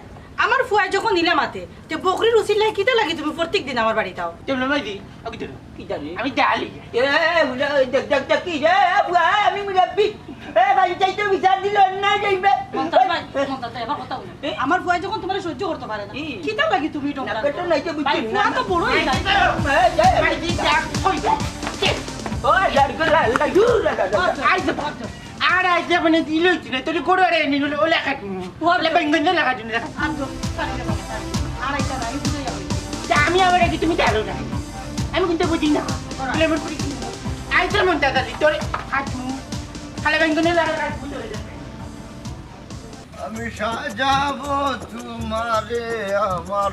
আমার ফুয়ায় যখন ইলা মাতে, তে বকরির উছিলায় কিতা লাগি তুমি প্রত্যেক দিন আমার বাড়িত আও? তোমরা মাইদি, ওকে ধরো। কি জানি? আমি ডাল অইয়া। এ, উলা, দেখ, দেখ, দেখ, কি রে, ফুয়া, আমি মুরব্বি। এ, ভাই, চাই তো বিচার দিলে অন্যায় যাইবে। মন্তাজ ভাই, মন্তাজ ভাই, আমার কথা হুনো। এ? আমার ফুয়ায় যখন তুমারে সহ্য করতে পারে না, হুম। কিতা লাগি তুমি না, ডোংটা বেটা নাই যে বুঝছি ভাই, না। ফুয়া তো বড় অই যায়। এ, এ, এ। ভাই, কি যা, কই যা? কে? ও, লাড় করে, লাড়, লাড়, লাড়, লাড়। আচ্ছা, আচ্ছা। আর আইজ মানে দিল অইছে না, তোর গরু আরে নি হলো, ওলা খাটমু। ওলা বেঙ্গন না খাটমু। আর তো, আড়াইটা নাই, বুঝে যাবে। তা আমি আবার আগে তুমি জানো না। আমি কিন্তু বুঝি না। লেমন করি কি? আইজ মন দাদা, তোর খাটমু। খালা বেঙ্গন না খাটমু, তোর। আমি সাজাবো তোমারে আমার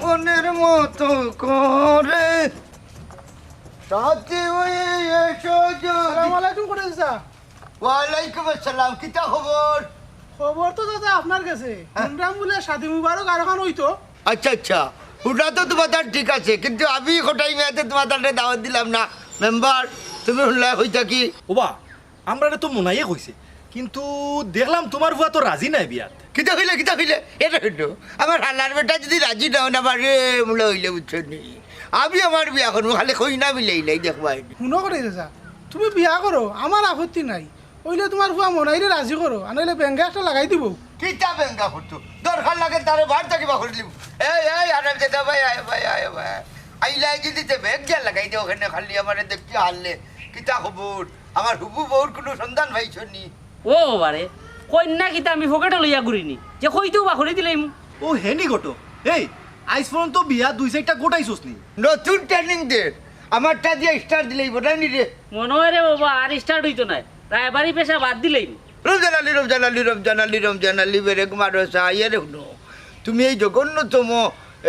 মনের মতো করে, সাথী হয়ে এসো যদি। আসসালামু আলাইকুম, করেন স্যার। ওয়ালাইকুম আসসালাম, কিতা খবর? খবর তো দাদা আপনার গেছে। হ্যাঁ। হুনরাম বুলে শাদি মুবারক আর অখান অইতো। আচ্ছা, আচ্ছা, হুনা তো তুমার ঠিক আছে, কিন্তু আমি কটাই মেয়াদে তুমার দাওয়াত দিলাম না। মেম্বার, তুমি হুনলা অইতা কি? ওবা, আমরারে তো মনাইয়ে কইছে, কিন্তু দেখলাম তুমার ফুয়া তো রাজি নায় বিয়াত। কিতা কইলে, কিতা কইলে? এটা কিন্তু আমার হালার বেটা যদি রাজি না অয় না, আমার রে মুলা অইলে বুঝছো নি? আমি আমার বিয়া করমু, খালি কইনা মিলাই নাই দেখবায় নি। হুনো কটাই চাচা, তুমি বিয়া করো, আমার আপত্তি নাই। অইলে তুমার ফুয়া মনাইরে রাজি করো, আর নাইলে বেঙ্গা একটা লাগাই দিবো। কিতা বেঙ্গা করতো? দরকার লাগে তারে বার থাকি বার করি দিমু। এই, এই, আরে দাদা ভাই, আয় ভাই, আয় ভাই। আইলাই যদি তে বেঙ্গা লাগাই দেও অখানে, খালি আমারে দেখতে হারলে। কিতা খবর? আমার হুবু বউর কুনু সন্ধান পাইছো নি? ও বাবারে, কইন্যা কিতা আমি পকেটো লইয়া ঘুরি নি, যে কইতেউ বার করি দিলাইমু। ও হে নি ঘটক, এই, আইজ পর্যন্ত বিয়া দুই চাইরটা ঘটাইছস নি? নতুন training দে, আমারটা দিয়া start দিলাইবো না নি রে? মনো অয় রে বাবা, আর start অইতো নায়, রায়বারি পেশা বাদ দিলাইমু। রমজান আলী, রমজান আলী, রমজান আলী, রমজান আলী, বেরেক মারো চা, ইয়ে রে হুনো, তুমি এই জঘন্যতম,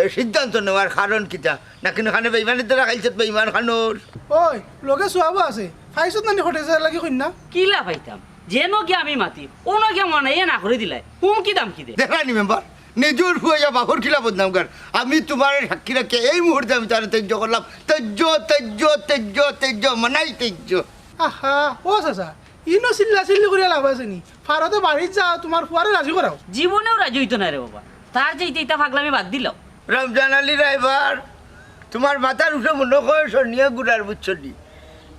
এ, সিদ্ধান্ত নেওয়ার কারণ কিতা? না কিন্তু খানে বেইমানি দ্বারা খাইছত বেইমান খানোর। ওই, লগে সোয়াবও আছে, পাইছত না নি কটাই চাচার লাগি কইন্যা? কিলা পাইতাম, যেনো গিয়া আমি মাতিম, অনো গিয়া মনাইয়ে না করি দিলায়, হুমকি দামকি দে। দেখরায় নি মেম্বার, নিজর ফুয়া বাপর কিলা বদনাম কর। আমি তুমারে সাক্ষী রাখিয়া এই মুহূর্তে আমি তারে তেজ্য করলাম। তেজ্য, তেজ্য, তেজ্য, তেজ্য, মনাই তেজ্য। আহা, ও চাচা, ইনো চিল্লা চিল্লি করিয়া লাভ আছে নি? পারো তে বাড়িত যাও, তুমার ফুয়ারে রাজি করাও। জীবনেও রাজি অইতো নায় রে বাবা, তার চাইতে ইতা পাগলামি বাদ দিলাও। রমজান আলী রায়বার, তুমার মাথার উপরে মনো অয় সনিয়া গুড়ার বুঝছো নি?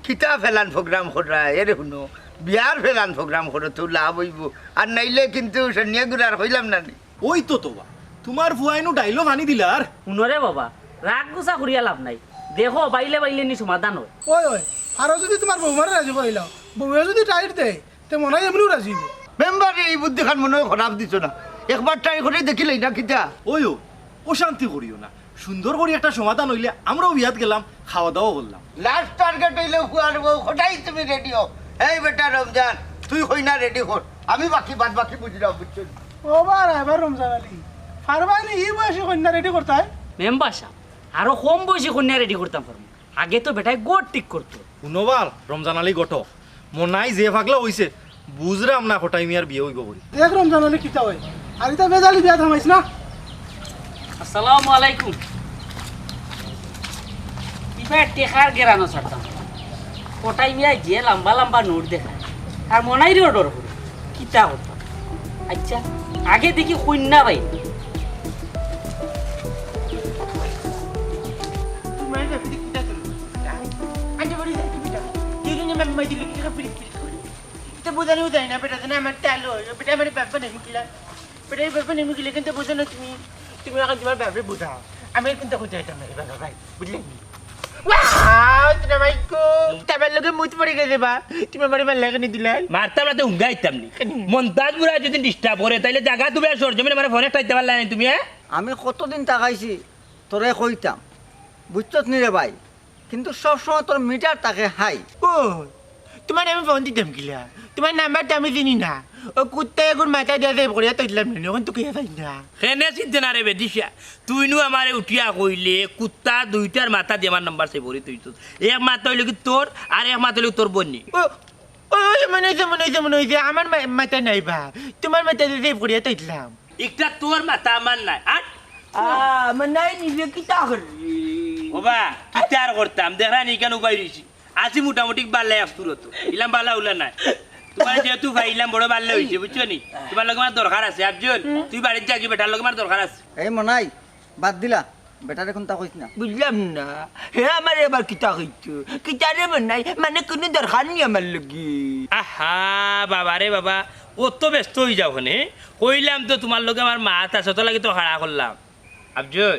কিতা ফেলান program কররায়, এরে হুনো, বিয়ার ফেলান program করো তো লাভ অইবো, আর নাইলে কিন্তু সনিয়া গুড়ার কইলাম না নি। ওই তো তোবা, তুমার ফুয়াইনু ডাইলো পানি দিলার। হুনো রে বাবা, রাগ গুছা করিয়া লাভ নাই, দেখো বাইলে বাইলে নি সমাধান অয়। ওই, ওই, আরো যদি তুমার বৌমারে রাজি করাইলাও, বউয়ে যদি tight দেয়, তে মনাই এমনেউ রাজি অইবো। মেম্বারে এই বুদ্ধিখান মনো অয় খারাপ দিছো না, একবার try করি দেখিলাই না কিতা? ওই ও, অশান্তি করিও না, সুন্দর করি একটা সমাধান অইলে আমরাও বিয়াত গেলাম, খাওয়া দাওয়া করলাম। Last target অইলে ফুয়ার বউ, কটাই তুমি ready অও। এই বেটা রমজান, তুই কইন্যা ready কর, আমি বাকি বাদ বাকি বুঝিলাম, বুঝছো নি? ও বা রায়বার রমজান আলী, পারবায় নি ই বয়সে কইন্যা ready করতায়? মেম্বার সাব, আরো কম বয়সে কইন্যা ready করতাম পারমু। আগে তো বেটায় ঘর ঠিক করতো। হুনো বা রমজান আলী ঘটক, মনাই যে পাগলা অইছে, বুঝরাম না কটাই মিয়ার বিয়া অইবো করি। দেখ রমজান আলী কিতা অয়, আর ইতা বেজালি বিয়া থামাইস না। আসসালামু আলাইকুম। ইবার টেকার গেরানো ছাড়তাম। কটাই মিয়ায় যে লাম্বা লাম্বা নোট দেখায়, আর মনাইরেও ডর করে। কিতা করতাম? আচ্ছা, আগে দেখি কইন্যা পাই। তোমার ব্যাপারে কিতা করবো? আচ্ছা, বলি যাই তুমি যাও। দুজনে মামা দিলে কি করে ফিরিক ফিরিক করে? এটা বোঝানো যায় না, বেটা, না আমার তালো, বেটা আমার বাবা নেই কিলা। বেটা এই বাবা নেই কিলা, কিন্তু বোঝো না তুমি। তুমি এখন তোমার বাবারে বোঝাও। আমি কিন্তু এখন যাইতাম না রে বাবা ভাই, বুঝলে নি? ওয়াও, আসসালামু আলাইকুম। তারপর লগে মুত পড়ে গেছে বা। তুমি আমারে মারলে কেনে দিলাই? মারতাম না তো হুঙ্গা আইতাম নি। কেনে? মন্তাজ বুড়া যদি disturb করে, তাইলে জাগা তুমি আর সরজমিন আমার ফোনে টাইতে পারলা না তুমি, হ্যাঁ? আমি কতদিন তাকাইছি, তোরে কইতাম। বুঝছত নি রে ভাই? কিন্তু সব সময় তোর মিটার থাকে হাই। ও, তোমার আমি ফোন দিতাম কিলা? তোমার নাম্বার তো আমি চিনি না। ও কুত্তা এগুর মাথা দিয়া যাই করিয়া তো দিলাম না, এখন তো কে পাই না। কেনে চিনতে না রে বেদিশা? তুই নু আমারে উঠিয়া কইলে, কুত্তা দুইটার মাথা দিয়া আমার নাম্বার save করি তুই তো। এক মাথা অইলো কি তোর, আর এক মাথা অইলো তোর বইনর। ও, ও, ওই মনে অইছে, মনে অইছে, মনে অইছে, আমার মা-, মাথা নাই বা। তোমার মাথা দিয়া save করিয়া তো দিলাম। একটা তোর মাথা আমার নাই, আর আ, আমার নাই নিজে কিতা করবি? ওবা, কিতা আর করতাম? দেখরা নি কেনে উবাই রইছি। আছি মোটামুটি বালা এক সুরত। ইলাম বালা উলা নাই। তোমার যেহেতু ভাই ইলাম বড় বালা অইছে, বুঝছো নি? তোমার লগে আমার দরকার আছে, আফজল। তুই বাড়িত যাগি, বেটার লগে আমার দরকার আছে। এই মনাই, বাদ দিলা। বেটারে কুন্তা কইস না। বুঝলাম না। হে আমারে আবার কিতা কইতো? কিতা রে মনাই? মানে কুনু দরকার নি আমার লগে? আহা, বাবা রে বাবা, অত ব্যস্ত অই যাও কেনে? কইলাম তো তোমার লগে আমার মাত আছে, অত লাগি তো খাড়া করলাম। আফজল,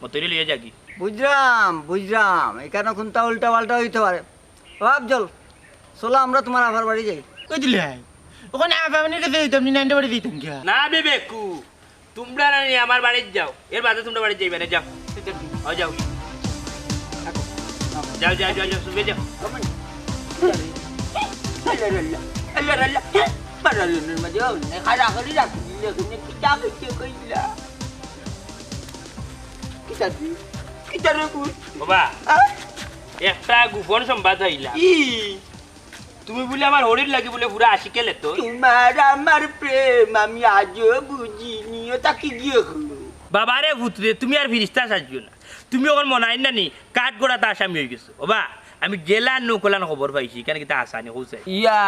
মতইরে লইয়া যাগি। বুঝলাম, বুঝলাম। ইখানো কুন্তা উল্টা পাল্টা অইতে পারে। ও আফজল, চলো আমরা তোমার আফার বাড়ি যাই। কই দিলে? ওখানে আফা মানে গেছে অইতাম নি, নাইনটা বাড়ি দিতাম গিয়া। না বেবেকু, তুমরা না নি আমার বাড়িত যাও, এর বাদে তুমরা বাড়িত যাইবা না, যাও। ও যাও। যাও, যাও, যাও, যাও, তুমি যাও। আল্লাহ, আল্লাহ, আল্লাহ, আল্লাহ। বাড়ানোর মাঝে অন্য খাড়া করি রাখি দিলে, তুমি কিতা কইতে কইলা? কিতা তুই? কিতা রে তুই? বাবা, আ? একটা গোপন সংবাদ পাইলাম। কি? তুমি বুলে আমার হরির লাগি বুলে পুরা আশিকে লেতো। তোমার আমার প্রেম আমি আজও বুঝিনি, ওটা কি গিয়ে হলো? বাবারে পুতরে, তুমি আর ফিরিস্তা সাজিও না। তুমি অখন মনাইর নানি, কাঠগড়াত আসামি অই গেছো। ওবা, আমি যেলান নু কলান খবর পাইছি, ইখান কিতা হাছা নি কও চাই? ইয়া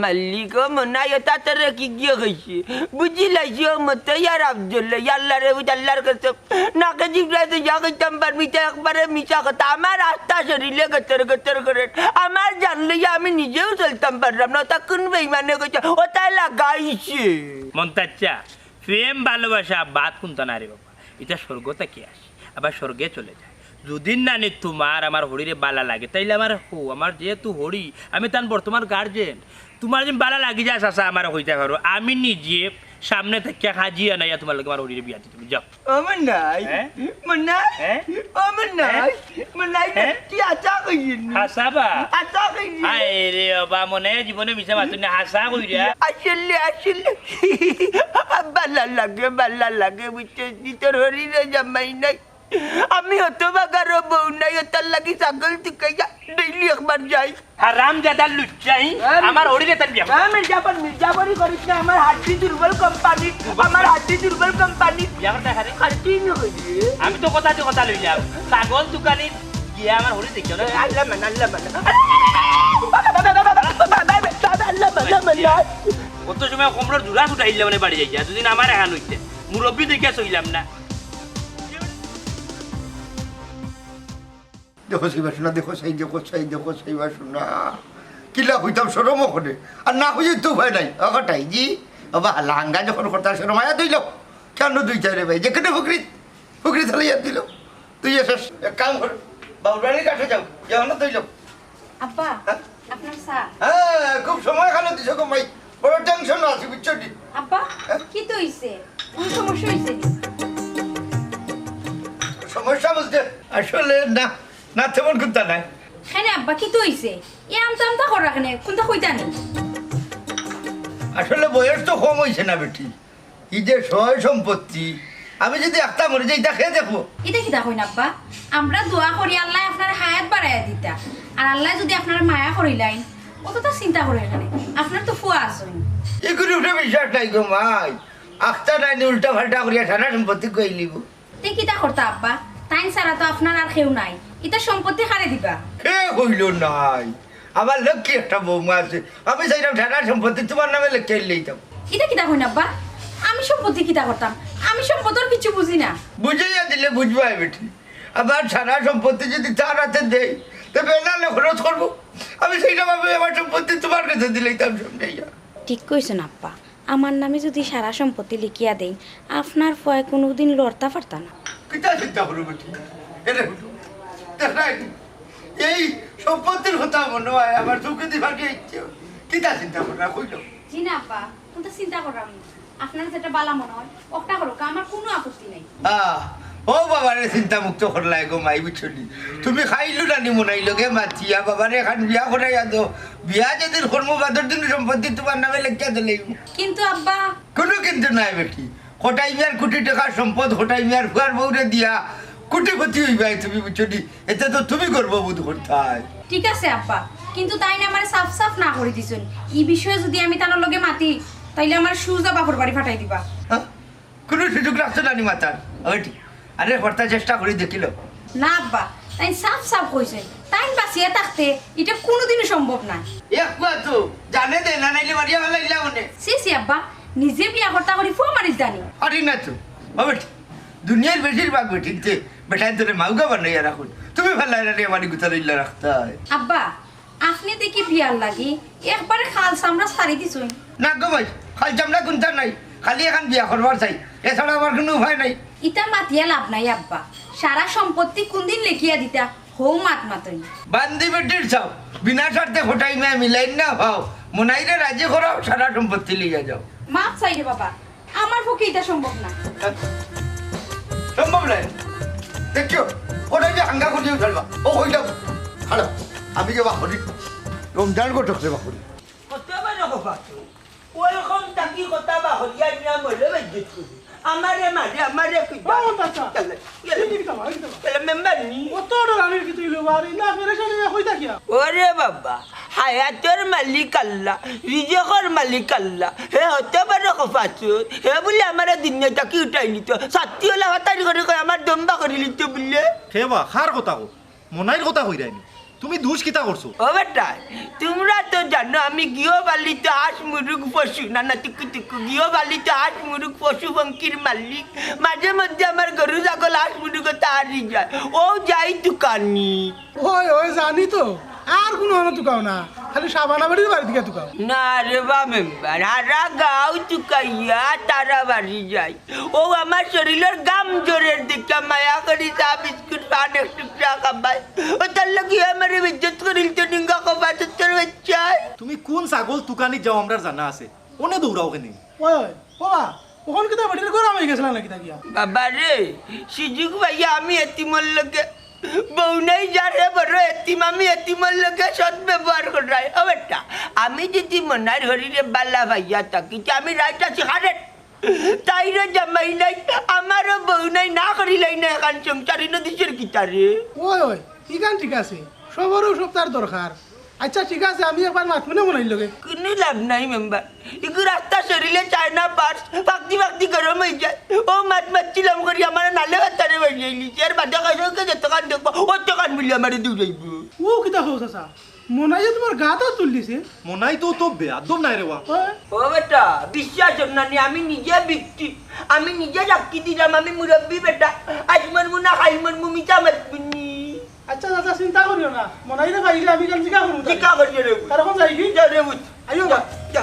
মালিক, ও মনাই, ওটা তোরে কি গিয়ে কইছি? বুঝিলাইছি, ও মতো ইয়ার আফজল, ইয়াল্লা রে, বুঝ আল্লার কসম। নাকে জিব্রাইল তো ইয়া কইতাম পারবি, তা একবারে মিছা কথা। আমার আস্তা শরীরে গতর গতর করে। আমার জান লইয়া আমি নিজেও চলতাম পারলাম না। ওটা কোন বেইমানে কইছে? ওটাই লাগাইছে। মন্তাচ্চা, প্রেম ভালোবাসা বাদ কুন্তা না রে বাবা। ইটা স্বর্গ থাকি আসে, আবার স্বর্গে চলে যায়। যুদি নানি তুমার আমার হরিরে বালা লাগে, তাইলে আমারে কও, আমার যেহেতু হরি, আমি তান বর্তমান গার্জেন। তুমার যদি বালা লাগি যায়, চাচা, আমারে কইতা পারো, আমি নিজে সামনে থাকিয়া হাজি আনাইয়া তুমার লগে আমার হরিরে বিয়া দিতাম। যাও। ও মনাই, হ্যাঁ? মনাই, হ্যাঁ? ও মনাই, হ্যাঁ? মনাই, হ্যাঁ? তুই আশা করিস নি? হাছা বা? আশা করিস নি? আয় রে বাবা, মনে জীবনে মিছা মাতুম না, হাছা কইরা। আসলে, আসলে, বালা লাগে, বালা লাগে, বুঝছস নি? তোর হরিরে জামাই নাই। আমি হতভাগারও বউ নাই, ওটার লাগি ছাগল তুকাইয়া ডেইলি একবার যাই। হারামজাদার লুচ্চাই, আরে আমার হরিরে তার বিয়া। না, মির্জাফর, মির্জাফরি করিস না, আমার হাড্ডি দুর্বল কোম্পানি, আমার হাড্ডি দুর্বল কোম্পানি। বিয়া করতে হারে? আর কি না কইলি? আমি তো কথা দিয়ে কথা লইলাম, ছাগল তুকানি গিয়া আমার হরি দেখিও না। আল্লাহ মান, আল্লাহ মান। আল্লাহ মান, আল্লাহ মান। কত সময় কোমরর জোড়া ছুটাইলে মানে বাড়ি যাইয়া, দুদিন আমার এখান হইতে মুরব্বী দেখিয়া সইলাম না। দেখো সাইবা শোনা, দেখো সাই, দেখো সাই, দেখো সাইবা শোনা। কিলা কইতাম শরমও করে। আর না কইলে তো উপায় নাই। অগটাই জি, বাবা হালা হাঙ্গা যখন কথা শরম আয়া ধইল। কেন দুইটা রে ভাই? যেখানে ফুকরি, ফুকরি তাহলে ইয়াদ দিল। তুই এসে এক কাম কর, বাবুরানির কাছে যাও, যাও না ধইল। আব্বা, হ্যাঁ? আপনার চা। হ্যাঁ, খুব সময় খালো দিছো গো মাই। বড় টেনশন আছে, বুঝছো নি? আব্বা, হ্যাঁ? কিতা অইছে? কোনো সমস্যা অইছে নি? সমস্যা বলতে আসলে না, না তেমন কুন্তা নাই। কেনে আব্বা, কিতা অইছে? এ আমতা আমতা করা কেনে? কুন্তা কইতা নি? আসলে বয়স তো কম অইছে না বেটি। ই যে সয় সম্পত্তি, আমি যদি একটা মরি যাই, ইটা কে দেখবো? ইটা কিতা কইন আব্বা? আমরা দোয়া করি আল্লায় আপনার হায়াত বাড়াইয়া দিতা। আর আল্লায় যদি আপনার মায়া করিলাইন, অততা চিন্তা করার কেনে? আপনার তো ফুয়া আছইন। এগুলি উঠে বিশ্বাস নাই গো মাই। আখতা নাই নি উল্টা পাল্টা করিয়া সারা সম্পত্তি কই নিব। তে কিতা করতা আব্বা? তাইন ছাড়া তো আপনার আর কেউ নাই। ইতা সম্পত্তি কারে দিবা? কে কইল নাই? আমার লক্ষ্মী একটা বৌমা আছে, আমি চাইলাম সারা সম্পত্তি তোমার নামে লেখিয়া লইতাম। ইতা কিতা কইন আব্বা? আমি সম্পত্তি কিতা করতাম? আমি সম্পত্তির কিছু বুঝি না। বুঝাইয়া দিলে বুঝবায় বেটি। আবার সারা সম্পত্তি যদি তার হাতে দেই, তো বেনালে খরচ করবো। আমি সেইটা ভাবে আমার সম্পত্তি তোমার কাছে দিলাইতাম সমঝাইয়া। ঠিক কইছইন আব্বা, আমার নামে যদি সারা সম্পত্তি লিখিয়া দেই, আপনার ফুয়ায় কুনুদিন লড়তা পারতা না। কিতা চিন্তা করো বেটি? এরে হুনো, দেখরায় নি? এই সম্পত্তির কথা মনো অয় আমার চউখেদি ফাটি আইছে। কিতা চিন্তা কররা, কইল? জি না আব্বা, কুন্তা চিন্তা কররাম না। আপনার যেটা বালা মনো অয়, অটা করউক্কা, আমার কুনু আপত্তি নাই। আহ, ও বাবারে চিন্তা মুক্ত করলায় গো মাই, বুঝছো নি? তুমি খাইলু রানি মনাই লগে মাতিয়া বাবারে এখান বিয়া করাইয়া দেও। বিয়া যেদিন করমু বাদর দিন সম্পত্তি তোমার নামে লেখিয়া দিলাইমু। কিন্তু আব্বা। কুনু কিন্তু নাই বেটি। কটাই মিয়ার কুটি টেকার সম্পদ কটাই মিয়ার ফুয়ার বউরে দিয়া কুটিপতি অইবায় তুমি, বুঝছো নি? এতে তো তুমি গর্ববোধ করতায়। ঠিক আছে আব্বা, কিন্তু তাইন আমারে সাফ সাফ না করি দিছইন। ই বিষয়ে যদি আমি তান লগে মাতি, তাইলে আমারে সুজা বাপর বাড়ি ফাটাই দিবা। হ্যাঁ? কুনু সুযোগ রাখছো না নি মাতার? ওইটি। আরে, করতা চেষ্টা করি দেখিল। না আব্বা, তাইন সাফ সাফ কইছইন। তাইন বাঁচিয়া থাকতে ইটা কুনুদিনও সম্ভব নায়। এক কুয়া তো জানে দে না, নাইলে মারিয়া ফালাইলা মনে। ছি ছি আব্বা, নিজে বিয়া করতা করি ফুয়া মারিছ দানি। আরে না তো, ও বেটি, দুনিয়ার বেশিরভাগ বেটিন্তে বেটাইন্তরে মাউগা বানাইয়া রাখইন। তুমি ফালাইলা রে আমারে গুতার ইল্লা রাখতায়। আব্বা, আপনে দেখি বিয়ার লাগি একবারে খাল চামড়া ছাড়ি দিছইন। না গো ভাই, খাল চামড়া কুন্তা নাই, খালি এখান বিয়া করবার চাই, এছাড়া আমার কুনু উপায় নাই। ইতা মাতিয়া লাভ নাই আব্বা, সারা সম্পত্তি কুনদিন লেখিয়া দিতা, হউ মাত মাতইন। বান্দি বেটির চাও, বিনা শর্তে কটাই মিয়া মিলাইন না পাও, মনাইরে রাজি করাও, সারা সম্পত্তি লইয়া যাও। মাফ চাই রে বাবা, আমার পক্ষে ইটা সম্ভব না। সম্ভব নায়। দেখিও, ওটা যে হাঙ্গা করিও চলবা। ও হইল। হ্যালো, আমি যে বাহরি। রমজান ঘটক রে বাহরি। কত বার কফাতো? ওরকম তাকি কথা বাহরিয়া নিয়া মরে বেজ্জত করি। আমারে মারে, আমারে কই। ও, চাচা। চলে, চলে। এই কি কথা, এই কি কথা? চলে, মেম্বার নি। ও তো ওটা রানীর কি তুই লো, আর এই না, ফেরে সামনে কই থাকিয়া? ওরে বাবা, হায়াতর মালিক আল্লাহ, রিজিকর মালিক আল্লাহ। হে হতে পারে কফাসুর, হে বুলে আমারে দুনিয়া থাকি উঠাই নিত। সত্যি ওলা হতারি করে কয় আমার দম্বা করি নিত বুলে। হে বা, কার কথা কও? মনাইর কথা কইরায় নি? তুমি দুষ কিতা করছো? ও বেটা, তুমরা তো জানো আমি গৃহপালিত হাঁস মুরুগ পশু, না না, টুকু টুকু, গৃহপালিত হাঁস মুরুগ পশু পঙ্খির মালিক। মাঝে মধ্যে আমার গরু ছাগল হাঁস মুরুগ অতা হারি যায়, অউ যাই তুকানি। ওই ওই জানি তো, আর কুনু হানো তুকাও না, খালি শাবানা বাড়ির বাড়িত গিয়া তুকাও। না রে বা মেম্বার, হারা গাঁও তুকাইয়া তারা বাড়ি যাই। অউ আমার শরীলর ঘাম ঝরের দেখিয়া মায়া করি চা বিস্কুট পান এক টুকরা খাবায়। অতার লাগি আমারে বেইজ্জত করিল তো নিঙ্গা কবা তোর বাচ্চায়। তুমি কুন ছাগল তুকানিত যাও আমরার জানা আছে, অনে দৌড়াও কেনে? ওই ওই, বাবা, অখন কিতা বেটির গরম অইগেছিলা নাকি তা গিয়া? বাবা রে, সুযোগ পাইয়া আমি এতিমর লগে, বউ নাই যার হে বড় এতিম, আমি এতিমর লগে সৎ ব্যবহার করাই। ও বেটা, আমি যদি মনাইর হরিরে বালা পাইয়া থাকি, তে আমি রাইত আছি হারেট। তাইরও জামাই নাই, আমারও বউ নাই, না করিলাই না এখান সংসার, ইনো দিশর কিতারে? ওই ওই, ইখান ঠিক আছে, সবরও সব তার দরকার। আচ্ছা ঠিক আছে, আমি একবার মাতমুনে মনাইর লগে। কুনু লাভ নাই মেম্বার, ইগু রাস্তা শরীলে চায় না পার্স, ফাকদি ফাকদি গরম অই যায়। অউ মাত মাতছিলাম করি আমারে নালে বাতারে বাড়িয়ে নিছে, এর বাদে কাছে যতখান দেখবো অতখান বুলি আমারে দৌড়াইবো। ও কিতা কও চাচা, মনাইয়ে তুমার গাত আত তুলি দিছে? মনাই তো অত বেয়াদব নায় রে বা। হ্যাঁ? ও বেটা, বিশ্বাস অর না নি, আমি নিজে ভিকটিম, আমি নিজে সাক্ষী দিলাম, আমি মুরব্বি বেটা, আইজ মরমু না কাইল মরমু, মিছা মাতমু নি। আচ্ছা চাচা, চিন্তা করিও না, মনাইরে পাইলে আমি কাল জিকা করমু। জিকা করিও রে। তার অখন যাই কি? যা রে বুঝ। আইও বা। যা,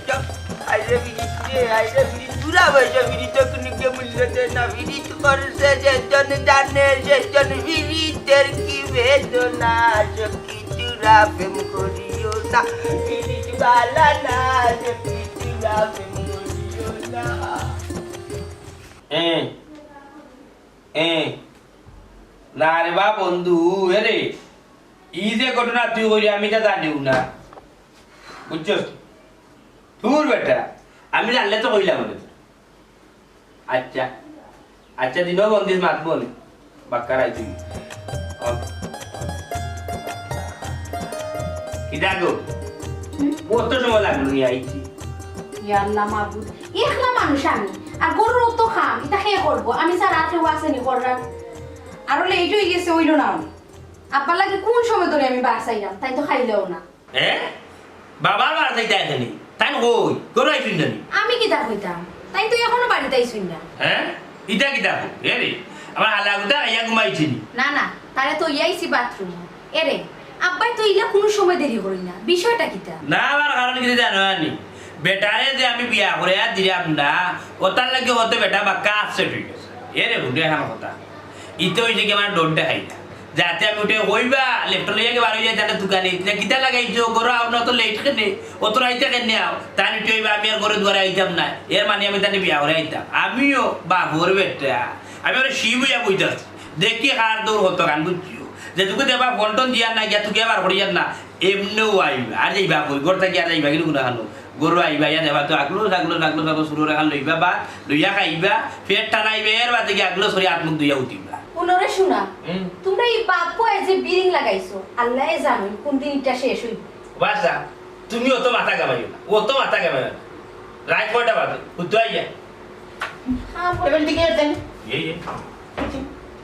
যা। আইরে বিড়ি রে, আইরে বিড়ি, বুড়া বয়সে বিড়ি তো কুনু কেউ মূল্য দেয় না, বিড়ি তো করছে যে জন জানে, সে জন বিড়িতের কি বেদনা, সখী তোরা প্রেম করিও না, বিড়ি বালা না, সখী তোরা প্রেম করিও না। এ, এ, না রে বা বন্ধু, এ রে, ই যে ঘটনা তুই কইলি, আমি ইতা জানিও না, বুঝছস? দূর বেটা, আমি জানলে তো কইলাম না। আচ্ছা, আচ্ছা, দিনও বন্দিস মাত বল, বাক্কা রাইত তুই। অ। কিতা গো? হুম? অত সময় লাগলো নি আইতে? ইয়া আল্লাহ মাবুদ, একলা মানুষ আমি, আর গরুর অত কাম, ইতা কে করবো? আমি ছাড়া আর কেউ আছে নি কররার? আরো লেট অই গেছে, অইলো না অনে। আব্বার লাগি কুন সময় ধরি আমি বার চাইরাম, তাইন তো খাইলেও না। এ? বাবার বার চাইতা আইছইন নি? তাইন কই? ঘরো আইছইন না নি? আমি কিতা কইতাম? তাইন তো অখনো বাড়িত আইছইন না। হ্যাঁ? ইতা কিতা কও? এ রে, আমার হালা গুতা আইয়া ঘুমাইছে নি? না, না, তারে তো ইয়াইছি বাথরুমো। এ রে, আব্বায় তো ইলা কুনু সময় দেরি করইন না। বিষয়টা কিতা? না, আমার কারণ কিতা জানো নি? বেটারে যে আমি বিয়া করিয়া দিরাম না, অতার লাগি অত বেটা বাক্কা upset অই গেছে। এ রে, হুনো অখন কথা। ইতে অইছে কি আমার ডর দেখাইতা। যাতে আমি উঠে কইবা, লেফট লইয়া কি বার অই যায়, তাহলে দোকানে। ইতে কিতা লাগাইছো? ঘরো আও না তো লেট কেনে? অত রাইতে কেনে আও? তাইন উঠে কইবা, আমি আর ঘরে দুয়ারে আইতাম না। এর মানে আমি তাইন বিয়া করিয়া আইতাম। আমিও বাপর বেটা। আমি অরে শিব অইয়া বইতাছি। দেখি কার দৌড় কত গান বুঝছিও। যে তুকে দেবা ফোন টোন দিয়ার না, গিয়া তুকে আবার করিয়ার না। এমনেও আইবা। আর যাইবা কই? ঘর থাকি আর যাইবা কিন্তু গুনা খানো। ঘরো আইবা, ইয়া দেবা তো আগলো, আগলো, আগলো, আগলো, শুরু রাখান লইবা বা লইয়া খাইবা, পেট টানাইবা, এর বাদে কি আগলো সরি আত মুখ ধুইয়া উঠিবা। হুনো রে সোনা, হুম। তুমরা ই বাপ পুয়ায় যে বিরিং লাগাইছো, আল্লায় জানইন কুন দিন ইটা শেষ অইবো। বাসা, তুমি অত মাথা ঘামাইও না, অত মাথা ঘামাইও না। রাইত কয়টা বাজে? হুতো আইয়া। হ্যাঁ, বলেন ঠিক আছে। ইয়ে, ইয়ে।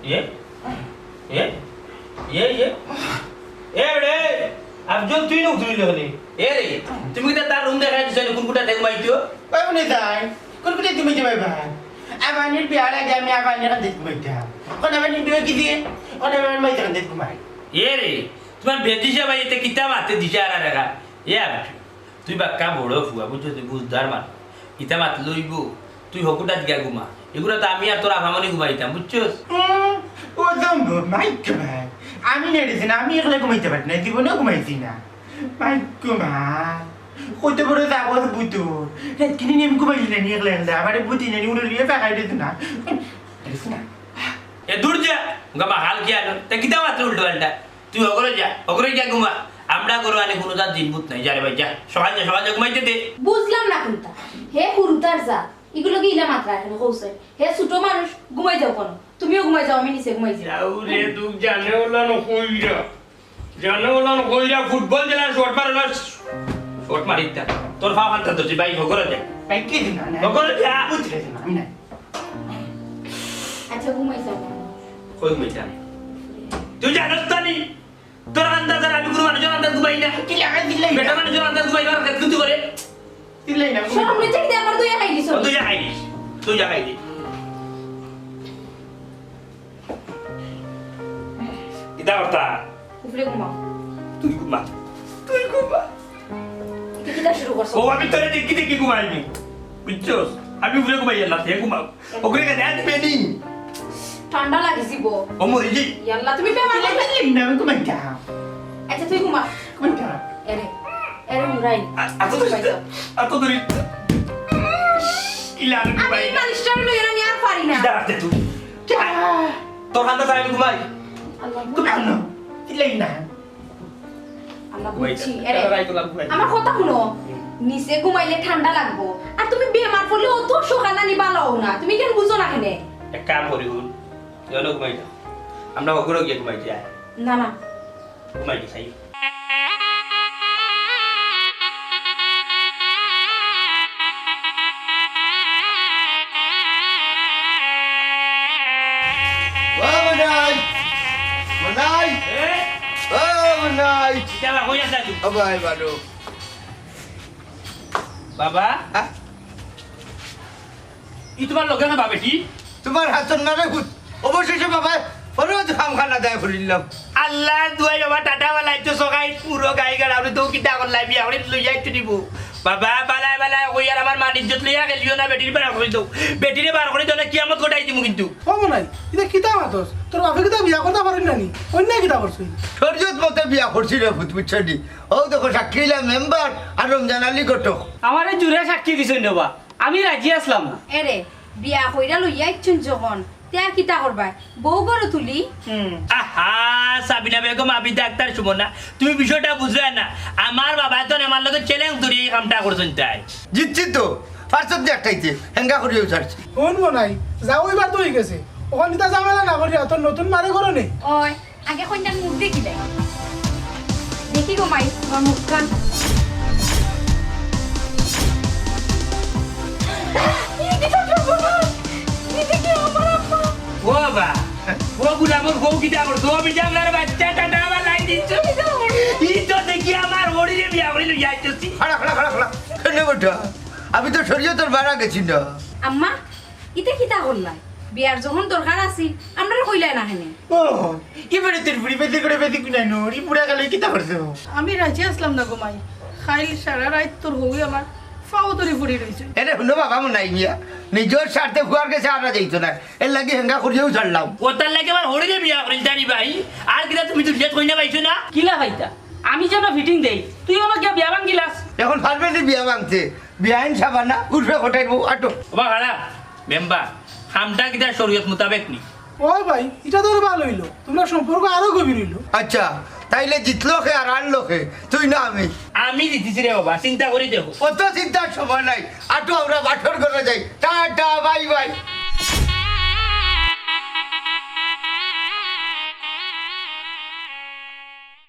ইয়ে? ইয়ে? ইয়ে, ইয়ে? এ রে, আফজল, তুই না উঠলি হলি। এ রে, তুমি কিতা তার রুম দেখাই দিছো নি, কুন কুটাত ঘুমাইতো? পাবো না তাই। কুন কুটাত ঘুমাইতে পারবা? আবানির বিয়ার আগে আমি আবানির কান্দাত ঘুমাইতাম। অখন আবানির বিয়া কি দিয়ে? অখন আবানির মাইতে কান্দাত ঘুমাই। এ রে, তুমার বেদিশা ভাই ইতে কিতা মাতে দিশা আর রেখা। এ আফজল, তুই বাক্কা বড় ফুয়া, বুঝছস? তুই বুঝদার মানুষ। ইতা মাত লইবো, তুই হকুটাত গিয়া ঘুমা। ইগুলা তো আমি আর তোর আফামনি ঘুমাইতাম, বুঝছস? হুম, ও তো মাইক ভাই। আমি নেড়েছি না, আমি একলা ঘুমাইতে পারি না, জীবনেও ঘুমাইছি না। মাইক মা, কত বড় যাবত বুতো। রাত কিনি নেম ঘুমাইলি না নি একলা একলা, আমারে বুদ্ধি নেনি উড়ে লিয়ে ফাঁকাই দিত না। নেড়েছি না। এ দূর যা, গামা হাল কি আনো? তা কিতা মাত্র উল্টো পাল্টা? তুই অগরে যা, অগরে গিয়া ঘুমা। আমরা ঘরো আনি কুনু জাত জিনপুত নাই, যা রে ভাই, যা। সকাল যা, সকাল যা, ঘুমাইতে দে। বুঝলাম না কুনটা। হে হুরুতার জাত, ইগুর লগে ইলা মাতরা কেনে কওছাইন? হে ছোট মানুষ, ঘুমাই যাও কুনো। তুমিও ঘুমাই যাও, আমি নিচে ঘুমাই যাই। যাও রে, তুই জানে ওলা না কইরা। জানে ওলা না কইরা, ফুটবল দিলা, শট মারলা, শট মারিতা। তোর পা কান্তা ধরছি, ভাই, অগরে যা। ভাই, কি দিন না? অগরে যা। বুঝলে না, আমি নাই। আচ্ছা, ঘুমাই যাও। কই ঘুমাইতা? তুই জানস তো নি? তোর আন্দাজ আর আমি কুনু মানুষর আন্দাজ ঘুমাই না। কিলা, কিলা? বেটা মানুষর আন্দাজ ঘুমাই না, আর তুই করে। কিলা না? শরম লজ্জা কিতা আমার দুইয়া খাই দিছো? দুইয়া খাই দিস, দুইয়া খাই দিস। কিতা কথা? উপরে ঘুমাও। তুই ঘুমা। তুই ঘুমা। ইটা কিতা শুরু করছো? ও, আমি তোরে দেখি দেখি ঘুমাইবি। বুঝছস? আমি উপরে ঘুমাই না, তে ঘুমাও। ওগুলো কেন এত বেনি? ঠান্ডা লাগিছি বো। ও মরে যাই। ইয়াল্লা, তুমি বেমার কিলা করলে। কিলা না, আমি ঘুমাই যা। আচ্ছা, তুই ঘুমা। ঘুমাই যা। এরে, এরে উড়াই। আ-, আ তো ধরি, ঘুমাই যা। আ তো ধরি। ইলা আমি আমি ঘুমাই। এই মানুষটারে লইয়া আমি আর পারি না। যা, যা তুই। যা। তোর হাতে আমি ঘুমাই। আল্লাহ। তুই আনো। কিলা না। আল্লাহ, ঘুমাই বুঝছি। যা। এরে, এবার আই তোলা ঘুমাই। আমার কথা হুনো। হুম। নিচে ঘুমাইলে ঠান্ডা লাগবো। আর তুমি বেমার পড়লে অত সকালে নি ভালা অও না। তুমি কেন বুঝো না কেনে? এক কাম করি হুন। চলো ঘুমাই যাও। আমরা ওগুলো গিয়ে ঘুমাই যাই। না, না। ঘুমাই যাই। ও মনাই! মনাই! এ? ও মনাই! কিতা বা, কই আছা তুই? ও ভাই, ভালো। বাবা? হ্যাঁ? ই তোমার লগে না বাবা, কি? তোমার হাতর না রে ভূত। অবশেষে বাবা, ফরজ কামখানা আদায় করিলাম। আল্লাহর দুয়াই বাবা, টাটা বালা আইছো সকাই পুরো গাই গাড়া, আমি তো কিতা করলাই, বিয়া করে লইয়া আইছো নিব। বাবা, বালায় বালায় কই আর আমার মান ইজ্জত লইয়া গেলিও না, বেটির বার করি দাও। বেটিরে বার করি দাও না, কিয়ামত ঘটাই দিমু কিন্তু। ও মনাই, ইটা কিতা মাতস? তোর বাপে কিতা বিয়া করতা পারইন না নি? অন্যায় কিতা করছইন? শরীয়ত মতে বিয়া করছি রে ভূত, বুঝছস নি? ও দেখো, সাক্ষী অইলা মেম্বার আর রমজান আলী ঘটক। আমারে জুরে সাক্ষী দিছইন রে বা। আমি রাজি আছলাম না। এরে, বিয়া কইরা লইয়া আইছইন যখন, তে আর কিতা করবায়? বউ ঘরো তুলি। হুম। আহা, সাবিনা বেগম, আবিদা আক্তার, সুমনা, তুমি বিষয়টা বুঝরায় না। আমার বাবায় তো আমার লগে challenge ধরি এই কামটা করছইন তাই। জিতছি তো, পারছত নি আটকাইতে, হেঙ্গা করিও ছাড়ছি। হুন মনাই, যাও অইবার তো অইগেছে। অখন ইতা ঝামেলা না করিয়া তোর নতুন মারে ঘরো নে। ওই, আগে কইন্যার মুখ দেখিলাই। দেখি গো মাই, তোমার মুখখান। ই কিতা সর্বনাশ! ই দেখি আমার আম্মা। ও বাবা, ও গুলামর বউ কিতা করছো? ও বিজামলার বাচ্চা, টাটা আবার লাই দিছো। ই তো দেখি আমার হরিরে বিয়া করি লইয়া আইছি। খাড়া, খাড়া, খাড়া, খাড়া। কেনে বেটা? আমি তো শরীয়তর বারা গেছি না। আম্মা, ইতা কিতা করলায়? বিয়ার যখন দরকার আছিল, আমরারে কইলায় না কেনে? ও, এবারে তোর বুড়ি বেঁধে করে বেঁধে কুনাই নড়ি, বুড়া গেলে কিতা করছো? আমি রাজি আছলাম না গো মাই। কাইল সারা রাইত তোর হউই আমার ফাও ধরি পড়ি রইছে। এরে হুনো বাবা, মনাই মিয়া, নিজর স্বার্থে ফুয়ার গেছে আরা যাইতো না, এর লাগি হেঙ্গা করিয়াউ ছাড়লাম। ও তার লাগি আমার হরিরে বিয়া করিল তারি ভাই, আর কিতা তুমি দুনিয়াত কইনা পাইছো না? কিলা পাইতা? আমি যেন fitting দেই, তুই অনো গিয়া বিয়া ভাঙ্গিলাস। এখন পারবে নি বিয়া ভাঙতে? বিয়াইন সাবানা, উঠবে কটাই বউ, আটো। ওবা খাড়া, মেম্বার, কামটা কিতা শরীয়ত মোতাবেক নি? ওই ভাই, ইটা তো ভালা অইলো, তোমরা সম্পর্ক আরো গভীর অইলো। আচ্ছা, তাইলে জিতলো কে আর হারলো কে? তুই না আমি? আমি জিতিছি রে বাবা, চিন্তা করি দেখো। অত চিন্তার সময় নাই, আটো আমরা বাটর ঘরো যাই, টাটা, bye bye।